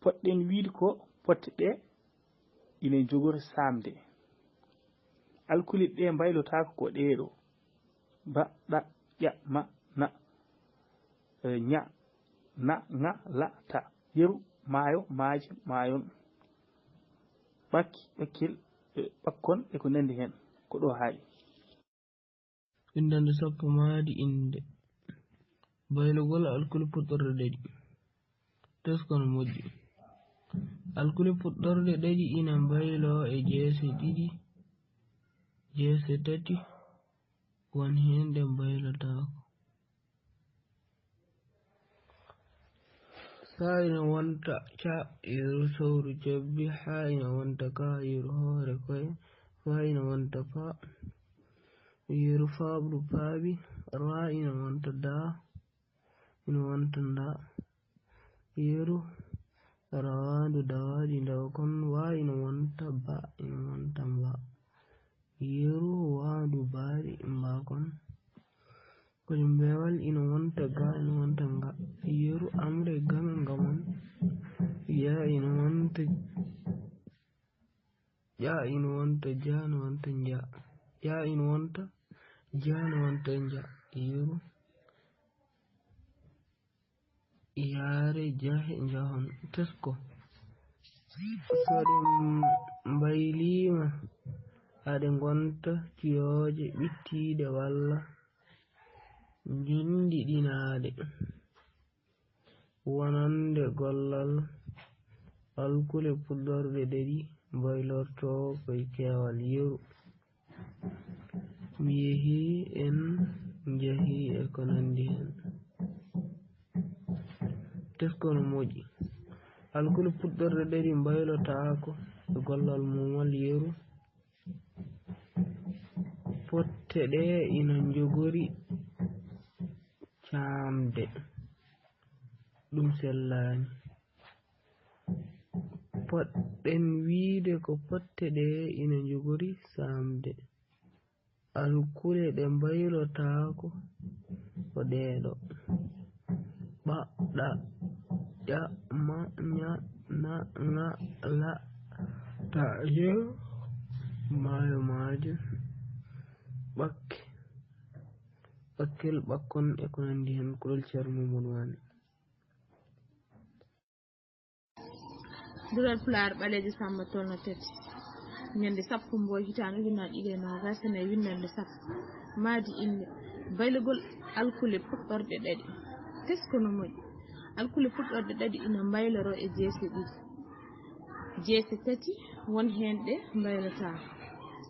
poɗɗen wiyde ko potte ɗe ina njogori saamde. Alkule ɗe mbaylotaako ko ɗee ɗo. Ba, ɗa, ƴa, ma, na, eh, ña, na, ŋa, la, ta. Yeru, maayo, maaje, maayon. Ɓakki, ɓakkil, eh, ɓakkon e ko nanndi heen. Ko ɗo haaɗi. Winndannde sappo, maadi innde. Baylogol alkule puɗɗorɗe ɗaɗi. Tesko no moƴƴi. Alkule puɗɗorɗe ɗaɗi ina mbayloo e jeese ɗiɗi, jeese tati, won heen ɗe mbaylotaako. Sa ina wonta ca, yeru sawru cabbi. Ha ina wonta ka, yeru hoore koye. Fa ina wonta pa, yeru faaɓru paaɓi. Ra ina wonta da, ina wonta nda, yeru rawaandu dawaaɗi ndawkon. Wa ina wonta ba, ina wonta mba, yeru waandu baaɗi mbakon. Kojo mbeewal ina wonta ga, ina wonta nga, yeru amre game ngamon. Ya ina wonta ƴa, ina wonta ja, ina wonta nja. Ƴa ina wonta ja, ina wonta nja, yeru yaare jahe njahon. Tesko, so ɗe mbayliima, aɗe ngonta ciyooje ɓittiiɗe walla ñondiɗinaaɗe. Wonande gollal alkule puɗɗorɗe ɗaɗi mbaylortoo ko e keewal. Yeru, mi yehi, en njehi e ko nanndi heen. Tesko no moƴƴi. Alkule puɗɗorɗe ɗaɗi mbaylotaako e gollal muumal. Yeru, potte ɗe ina njogori caamde, ɗum sellaani. Poɗɗen wiyde ko potte ɗe ina njogori saamde. Alkule ɗe mbaylotaako ko ɗee ɗo: ɓa, ɗa, ƴa, ma, ña, na, ŋa, la, ta, yeru, maayo, maaje, ɓakke, ɓakkel, ɓakkon e ko nanndi heen. Kulol Ceerno Mamadou Mané. Duɗal Pulaar Ɓaleejo Sammba tolno tati. Ñande sappo Mbooy hitaande ujunaaji ɗiɗi e noogaas e nayi, winndannde sappo. Maadi innde: baylogol alkule puɗɗorɗe ɗaɗi. Tesko no moƴƴi. Alkule puɗɗorɗe ɗaɗi ina mbayloroo e jeese ɗiɗi, jeese tati, won heen ɗe mbaylotaako.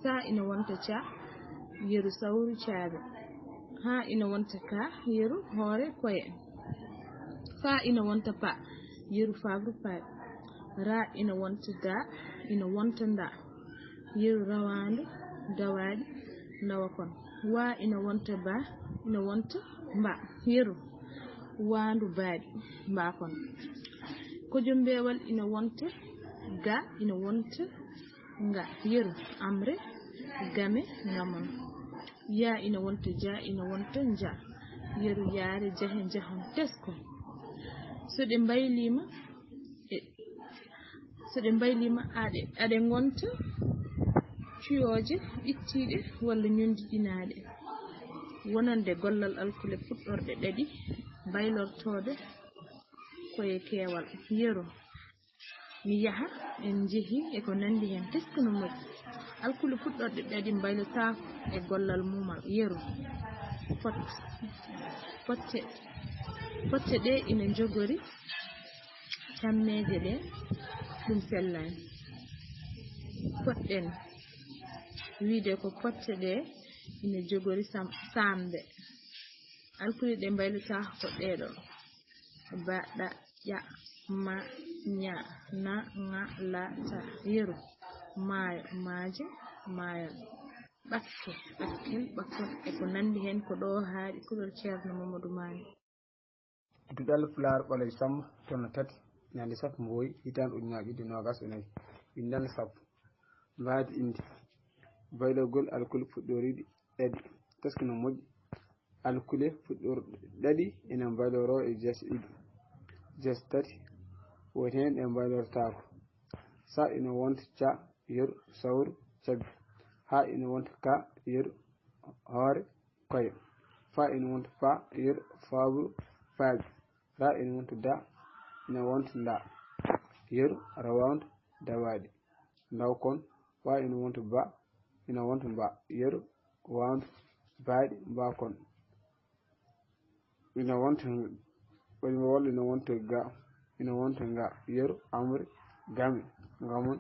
Sa ina wonta ca, yeru sawru caabe. Ha ina wonta ka, yeru hoore koye. Fa ina wonta pa, yeru faaɓru paaɓi. Ra ina wonta da, ina wonta nda, yeru rawaandu dawaaɗi ndawakon. Wa ina wonta ba, ina wonta mba, yeru waandu baaɗi mbakon. Kojo mbeewal ina wonta ga, ina wonta nga, yeru, amre, game, ngamon. Ya ina wonta ja, ina wonta nja. Yeru, yaare, jahe, njahon, tesko. So ɗe mbayliima, e, so ɗe mbayliima, aɗe, aɗe ngonta cuyooje ɓittiiɗe walla ñondiɗinaaɗe. Wonande gollal alkule fuɗɗorɗe ɗaɗi, mbaylortooɗe ko e keewal. Yeru, mi yaha, en njehi, e ko nanndi heen, tesko no moƴƴi. Alkule fuɗɗorɗe ɗaɗi mbaylotaako e gollal mumal. Yeru, pot-, potte, potte ɗe ina njogori cammeeje ɗe, ɗum sellaani. Poɗɗen wiyde ko potte ɗe ina njogori sam-, saamde. Alkule ɗe mbaylotaako ko ɗee ɗoo. Ba, ɗa, ƴa, ma, ña, na, ŋa, la, ta. Yeru, maayo, maaje, maayon. Ɓakke, ɓakkel, ɓakkon, e ko nanndi heen, ko ɗo haaɗi kuɗol Ceerno Mamadou Mané. Duɗal Pulaar Ɓaleejo Sammba, tolno tati, ñande sappo Mbooyi, hitaande ujunnaji ɗiɗi e noogas e nayi. Winndannde sappo. Mbaadi innde. Baylorgol alkule fuɗɗoriiɗe ɗaɗi. Tesko no moƴƴi. Alkule fuɗɗorɗe ɗaɗi ina mbayloroo e jeese ɗiɗi, jeese tati, woodi heen ɗe mbaylortaako. Sa ina wonta ca, yeru, sawru, cabbi. Ha ina wonta ka, yeru, hoore, koyo. Fa ina wonta pa, yeru, faaɓru, faaɓi. Ra ina wonta da, ina wonta nda, yeru, rawaandu, dawaaɗi. Ndaw kon, wa ina wonta ba, ina wonta mba, yeru, waandu, baaɗi, mba kon. Ina wonta, walla ina wonta ga, ina wonta nga, yeru, amre, game, ngamon.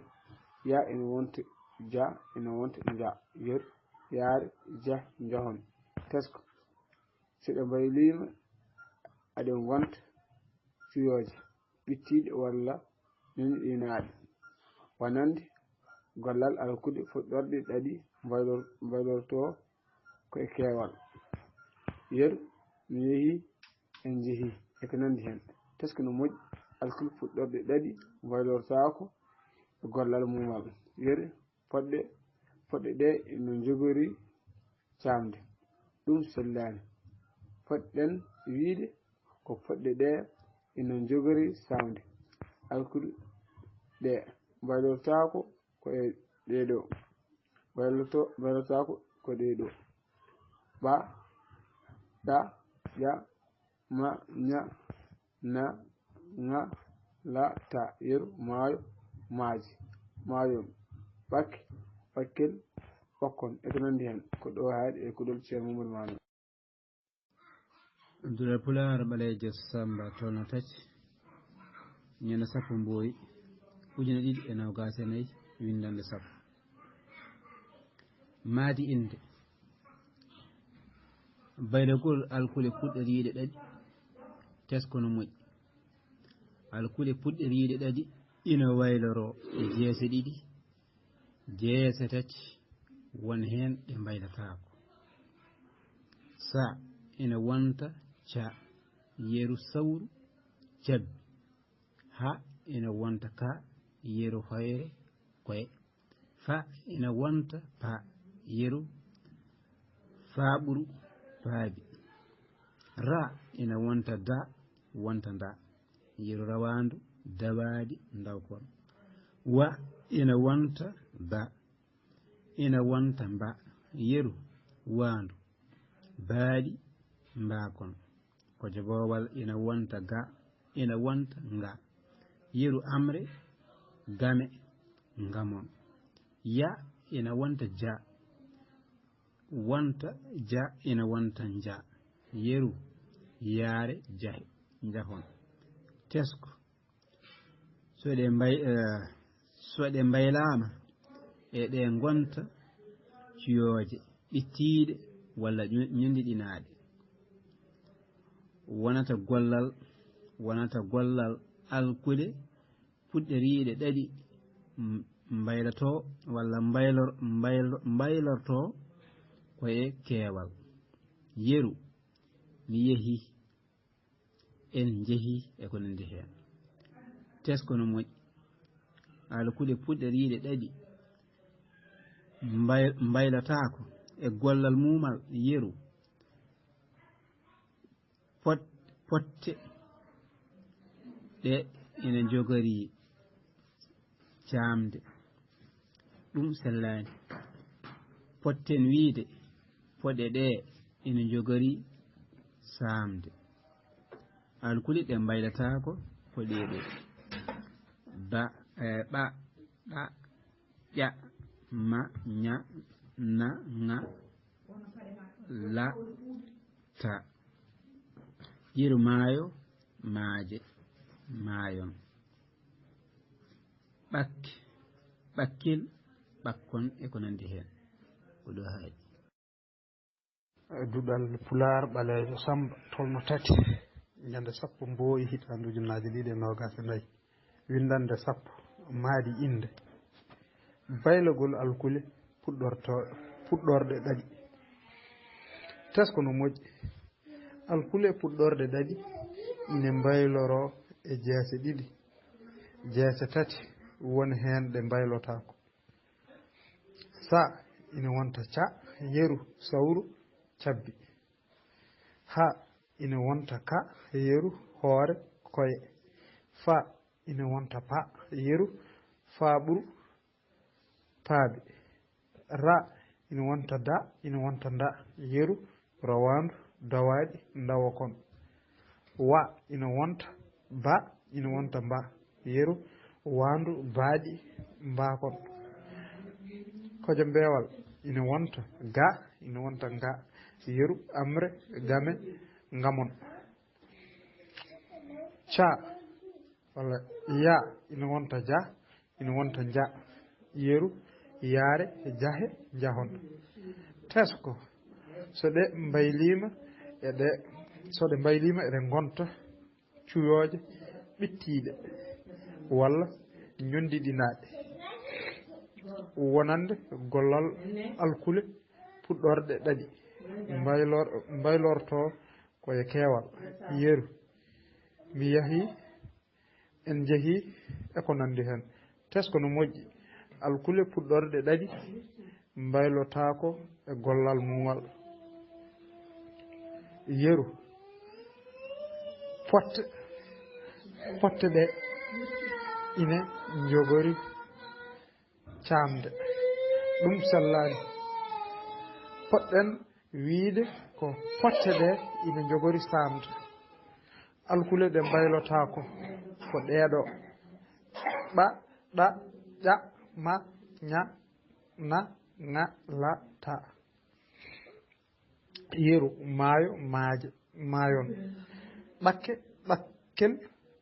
Ya ina wonta ja, ina wonta nja, yeru, yaare, jah, njahon. Tesko. So ɗe mbayliima, aɗe ngonta cuyooje ɓittiiɗe walla ñoñɗinaaɗe, wonande gollal alkule fuɗɗorɗe ɗaɗi mbaylor-, mbaylortoo ko e keewal. Yeru, mi yehii, en njehii, e ko nanndi heen. Tesko no moƴƴi, alkule fuɗɗorɗe ɗaɗi mbaylortaako e gollal mumal. Yeru, poɗɗe, poɗɗe ɗe ina njogori caamde. Ɗum sellaani. Poɗɗen wiyde ko poɗɗe ɗe ina njogori saamde. Alkule ɗe mbaylortaako ko e ɗee ɗoo. Mbaylorto-, mbaylortaako ko ɗee ɗoo. Ɓa, ɗa, ƴa, ma, ña, na, ŋa, la, ta, yeru, maayo, maaji, maayo, ɓakke, ɓakkel, ɓokkon, e ko nanndi heen. Ko ɗo haaɗi e kuɗol Ceerno Mamadou Mané. Duɗal Pulaar Ɓaleejo Sammba, tolno tati, ñande sappo Mbooyi, ujine ɗiɗi e noogas e nayi, winndannde sappo. Maadi innde. Baylorgol alkule puɗɗoriiɗe ɗaɗi, tesko no moƴƴi. Alkule puɗɗoriiɗe ɗaɗi ina wayloroo e jeese ɗiɗi, jeese tati, won heen ɗe mbaylotaako. Sa ina wonta ca, yeru, sawru, cabbi. Ha ina wonta ka, yeru, hoyre, koye. Fa ina wonta pa, yeru, faaɓuru, faabi. Ra ina wonta da, wonta nda, yeru, rawaandu, dawaaɗi, ndawkon. Wa ina wonta ba, ina wonta mba, yeru, waandu, baaɗi, mbaakon. Ko jogoowal ina wonta ga, ina wonta nga, yeru, amre, game, ngamon. Ya ina wonta ja, wonta ja, ina wonta nja, yeru, yaare, jahe, njahon. Tesko. So ɗe mbay-, eh, so ɗe mbaylaama, eɗe ngonta cuyooje ɓittiiɗe walla ñu-, ñundiɗinaaɗe. Wonata gollal, wonata gollal alkule puɗɗoriiɗe ɗaɗi, m-, mbaylotoo walla mbaylor-, mbaylo-, mbaylortoo ko e keewal. Yeru, mi yehii, en njehii, e ko nanndi heen. Tesko no moƴƴi. Alkule puɗɗoriiɗe ɗaɗi Mbay-, mbaylotaako e gollal muumal yeru. Pot-, potte ɗe ina njogori caamde. Ɗum sellaani. Potten wiyde poɗe ɗe ina njogori saamde. Alkule ɗe mbaylotaako ko ɗee ɗoo. Ba, eh, ɓa, ɗa, ƴa, ma, ña, na, ŋa, la, ta. Yeru maayo, maaje, maayon. Ɓakke, ɓakkel, ɓakkon e ko nanndi heen. Ko ɗo haaɗi. Duɗal Pulaar ɓaleejo Sammba, tolno tati, ñande sappo Mbooyi, hitaande ujunnaaje ɗiɗi e noogaas e nayi. Winndannde sappo, mahdi innde. Baylagol alkule puɗɗorto-, puɗɗorɗe ɗaɗi. Tesko no moƴƴi. Alkule puɗɗorɗe ɗaɗi ine mbayloroo e jeese ɗiɗi. Jeese tati won heen ɗe mbaylotaako. Sa ina wonta ca, yeru, sawru, cabbi. Ha ina wonta ka, yeru, hoore, koye. Fa ina wonta pa, yeru, faaɓuru, paabi. Ra ina wonta da, ina wonta nda, yeru, rawaandu, dawaaɗi, ndawokon. Wa ina wonta ba, ina wonta mba, yeru, waandu, baaɗi, mbaakon. Kojo mbeewal ina wonta ga, ina wonta nga, yeru, amre, game, ngamon. Ca walla ya ina wonta ja, ina wonta nja, yeru, yaare, jahe, njahon. Tesko, so ɗe mbayliima, eɗe, so ɗe mbayliima, eɗe ngonta cuyooje ɓittiiɗe walla ñonndiɗinaaɗe, wonande gollal alkule puɗɗorɗe ɗaɗi, mbaylor-, mbaylortoo ko e keewal, yeru, mi yahii, en njehii, e ko nanndi heen. Tesko no moƴƴi. Alkule puɗɗorɗe ɗaɗi mbaylotaako e gollal muumal. Yeru. Potte, potte ɗe ine njogori caamde. Ɗum sellaani. Poɗɗen wiyde ko potte ɗe ina njogori saamde. Alkule ɗe mbaylotaako ko ɗee ɗoo. Ɓa, ɗa, ƴa, ma, ña, na, ŋa, la, ta. Yeru, maayo, maaje, maayon. Ɓakke, ɓakkel,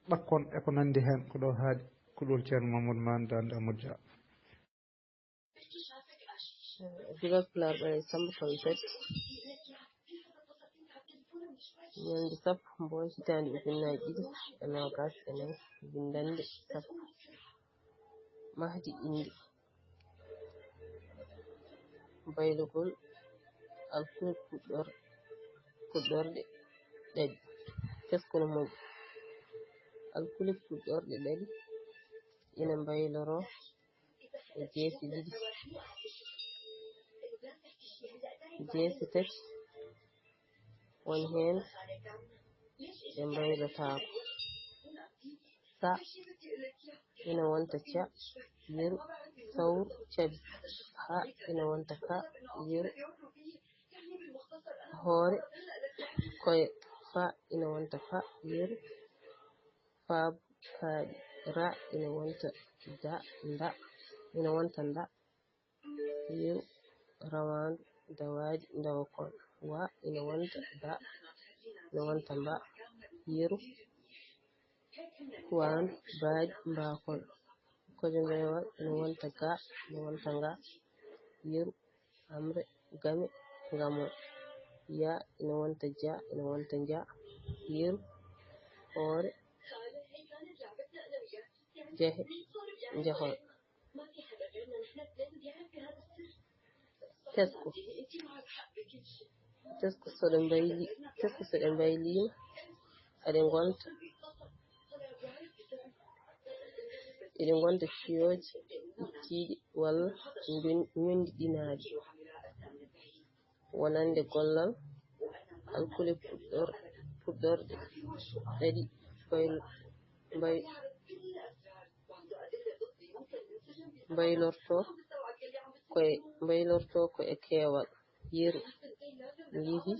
ɓakkon e ko nanndi heen. Ko ɗo haaɗi. Ko ɗo Ceerno Mamadou Maane Daande Amadou Dia. Duɗal Pulaar ɓaleejo Sammba, tolno tati, ñande sappo Mbooyi, hitaande ujunnaaje ɗiɗi e noogaas e nayi. Winndannde sappo. Mahdi innde. Baylagol alkule puɗɗor-, puɗɗorɗe ɗaɗi. Tesko no moƴƴi. Alkule puɗɗorɗe ɗaɗi ina mbayloroo e jeese ɗiɗi. Jeese tati won heen ɗe mbaylotaako. Sa ina wonta ca, yeru, sawru, cabi. Ha ina wonta ka, yeru, hoore, koye. Fa ina wonta fa, yeru, faabu, faaɗi. Ra ina wonta da, nda, ina wonta nda, yeru, rawaandu, dawaaɗi, ndawokon. Wa ina wonta da, ina wonta mba, yeru, waandu, baaɗi, mbaakon. Kojo mbeewal ina wonta ga, ina wonta nga, yeru, amre, game, ngamon. Ya ina wonta ja, ina wonta nja, yeru, hoore, jehe, njahon. Tesko. Tesko so ɗe mbayli-, tesko so ɗe mbayliima, eɗe ngonta, eɗe ngonta cuyooje ɓuttiiɗi walla njon-, njondiɗinaaɗi, wonande gollal alkule puɗɗor-, puɗɗorɗe ɗaɗi, mbay-, mbay-, mbaylorto ko e, mbaylorto ko e keewal, yeru, njehi,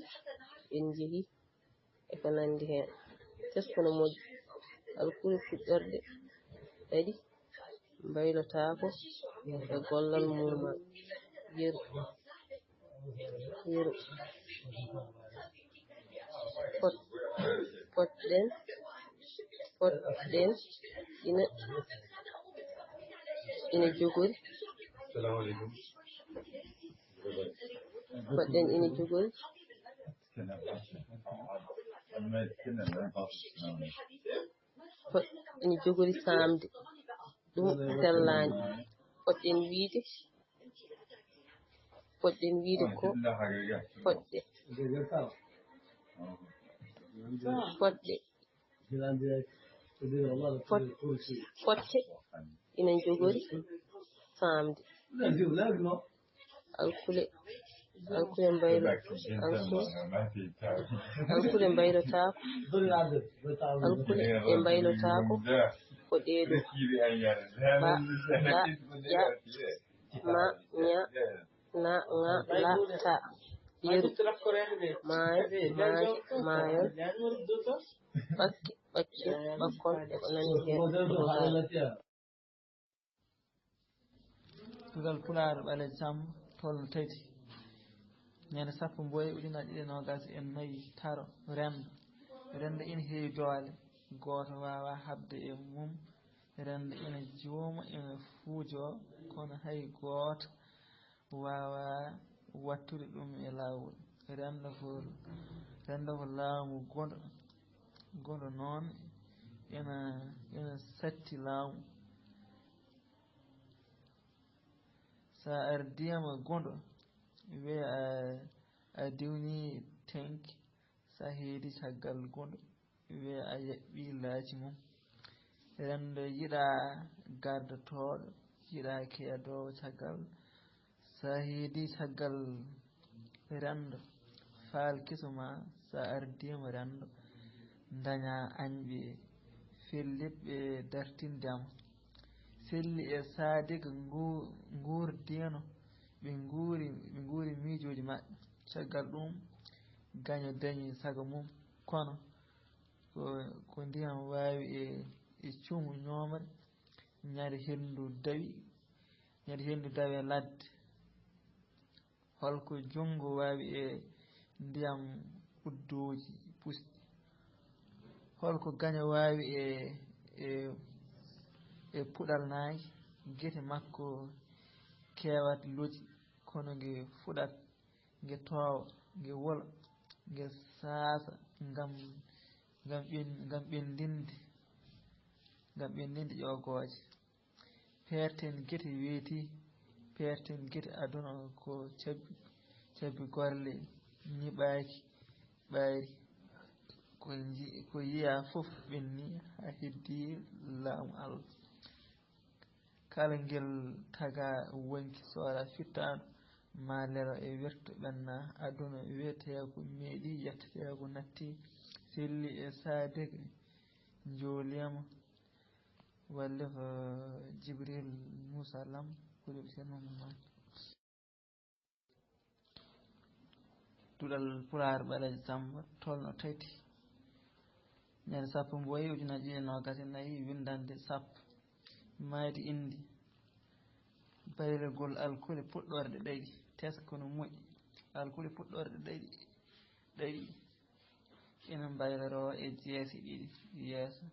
en njehi, e ko nanndi heen. Tesko no moƴƴi. Alkule puɗɗorɗe ɗaɗi mbaylotaako e gollal muumal. Yeru. Yeru. Pot-, potɗen, potɗen ina, ina jogori. Potɗen ina jogori. Pot-, ina jogori saamde. Ɗum sellaani. Potɗen wiyde, potɗen wiyde ko potɗe. Potɗe. Pot-, potɗe ina jogori saamde. Alkule, alkule mbaylo-, alkule, alkule mbaylotaako. Alkule ɗe mbaylotaako ko ɗee ɗoo. Ba, ɗa, ƴa, ma, ña, na, ŋa, la, ta. Yeru. Maayo, maaje, maayol. Ɓakke, ɓaccol, ɓakkol, e ko nanndi heen. Duɗal Pulaar Ɓaleejo Sammba, tolno tati. Ñande sappo mboye ujunaaji ɗiɗi e noogas e nayi, taro, renndo. Renndo ina heewi doole, gooto waawaa haɓde e mum. Renndo ina juuma, ina fuujoo, kono hay gooto waawaa waɗtude ɗum e laawol. Renndo ko, renndo ko laamu gondo, gondo noon ina, ina satti laamu. So a ardiima gondo, wiye a, a diwni tenki, so a heedi caggal gondo, wiye a yaɓɓi laaci mum. Renndo yiɗaa gardotooɗo, yiɗaa keedoowo caggal. So a heedi caggal renndo, faal keso ma, so a ardiima renndo, ndañaa añɓe fellitɓe dartinde ma. Selli e Sadik ngu-, nguurdiino, ɓe nguuri, ɓe nguuri miijooji maɓɓe. Caggal ɗum, Gaño dañi sago mum, kono ko, ko ndiyam waawi e, e cuumu ñoomre, ñande henndu dawi, ñande henndu dawi e ladde. Holko junngo waawi e ndiyam uddooji pusɗi? Holko gaño waawi e, e, e puɗal naange? Gite makko keewat loji, kono nge fuɗat, nge toowa, nge wola, nge saasa ngam, ngam ɓen-, ngam ɓenndinde, ngam ɓenndinde ƴoogooje. Peerten gite weeti, peerten gite aduna ko cabbi, cabbi golle ñiɓaaki ɓayri. Ko nji-, ko yiya fof ɓenni haa heddi laamu Allah. Kala ngel taga wonki soora fittaandu, maa lero e werto ɓenna, aduna wiyetee ko meeɗi, yettetee ko natti, selli e saadege njoolima. Wallifo Jibril Muusa Lam, Kuli Useen Mamman Maal. Duɗal Pulaar Ɓaleejo Sammba, tolno tati. Ñande sappo mboye ujunaaji ɗiɗi e noogas e nayi, winndannde sappo. Maayde inndi baylagol alkule puɗɗorɗe ɗaɗi, tesko no moƴƴi. Alkule puɗɗorɗe ɗaɗi, ɗaɗi ina mbayloroo e jeese ɗiɗi yeeso,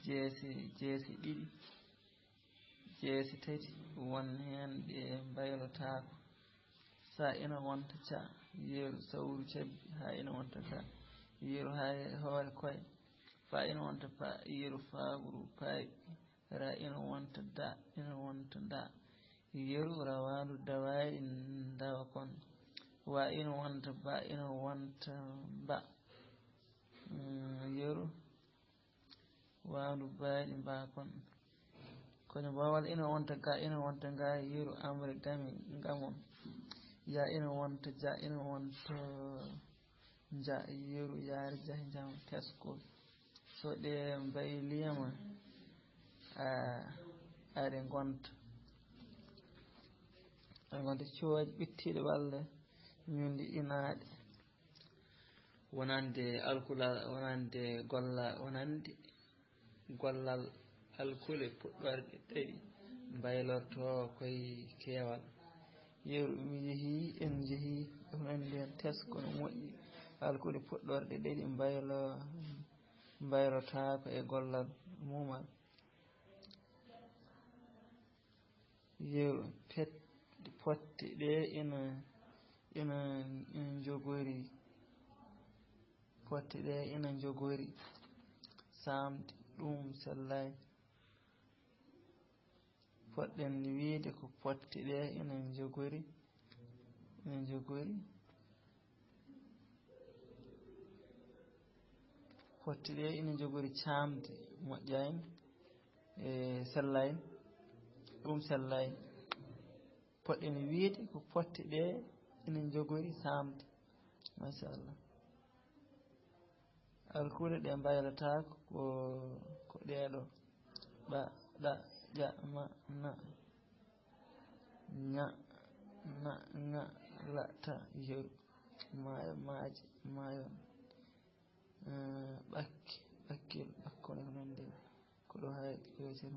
jeese, jeese ɗiɗi, jeese tati, won heen ɗe mbaylotaako. Sa ina wonta ca, yeru sawru cabbi, haa ina wonta ka, yeru haa e hoore koye, fa ina wonta pa, yeru faaburu paayi, ra ina wonta da, ina wonta da, yeru rawaandu dawaayi ndawa kon, wa ina wonta ba, ina wonta ba, mm, yeru waandu baayɗi mba kon. Kono bawal ina wonta ga, ina wonta ga, yeru amre dami ngamon. Ya ina wonta ja, ina wonta ja, yeru yaari jahi jam tesko. So ɗe mbayliyama, a, aɗe ngonta. Aɗe ngonta cuwaaji ɓittiiɗe walla ñundi inaaɗe. Wonande alkula, wonande golla, wonande gollal alkule puɗɗorɗe ɗiɗi mbaylorto koye keewal. Yeru mi yehi, en jehi, ɗum en nden tesko no moƴƴi. Alkule puɗɗorɗe ɗiɗi mbaylo, mbaylotaako e gollal mumal. Yeru pet-, potte ɗe ina, ina, ina njogori. Potte ɗe ina njogori. Saamde ɗum sellay. Poɗɗen wiide ko potte ɗe ina njogori, ina njogori. Potte ɗe ina njogori caamde moƴƴayn e sellayn. Ɗum sellayn. Poɗɗen wiide ko potte ɗe ina njogori saamde. Machallah. Alkule ɗe mbaylataako ko, ko ɗeɗo. Ɗa, ɗa, ƴa, ma, na. Ña, na, ŋa, la, ta, yeru. Maayo, maaje, maayo. Eh, ɓakki, ɓakkil, ɓakkone ko nanndi. Ko ɗo hay, ko yeru.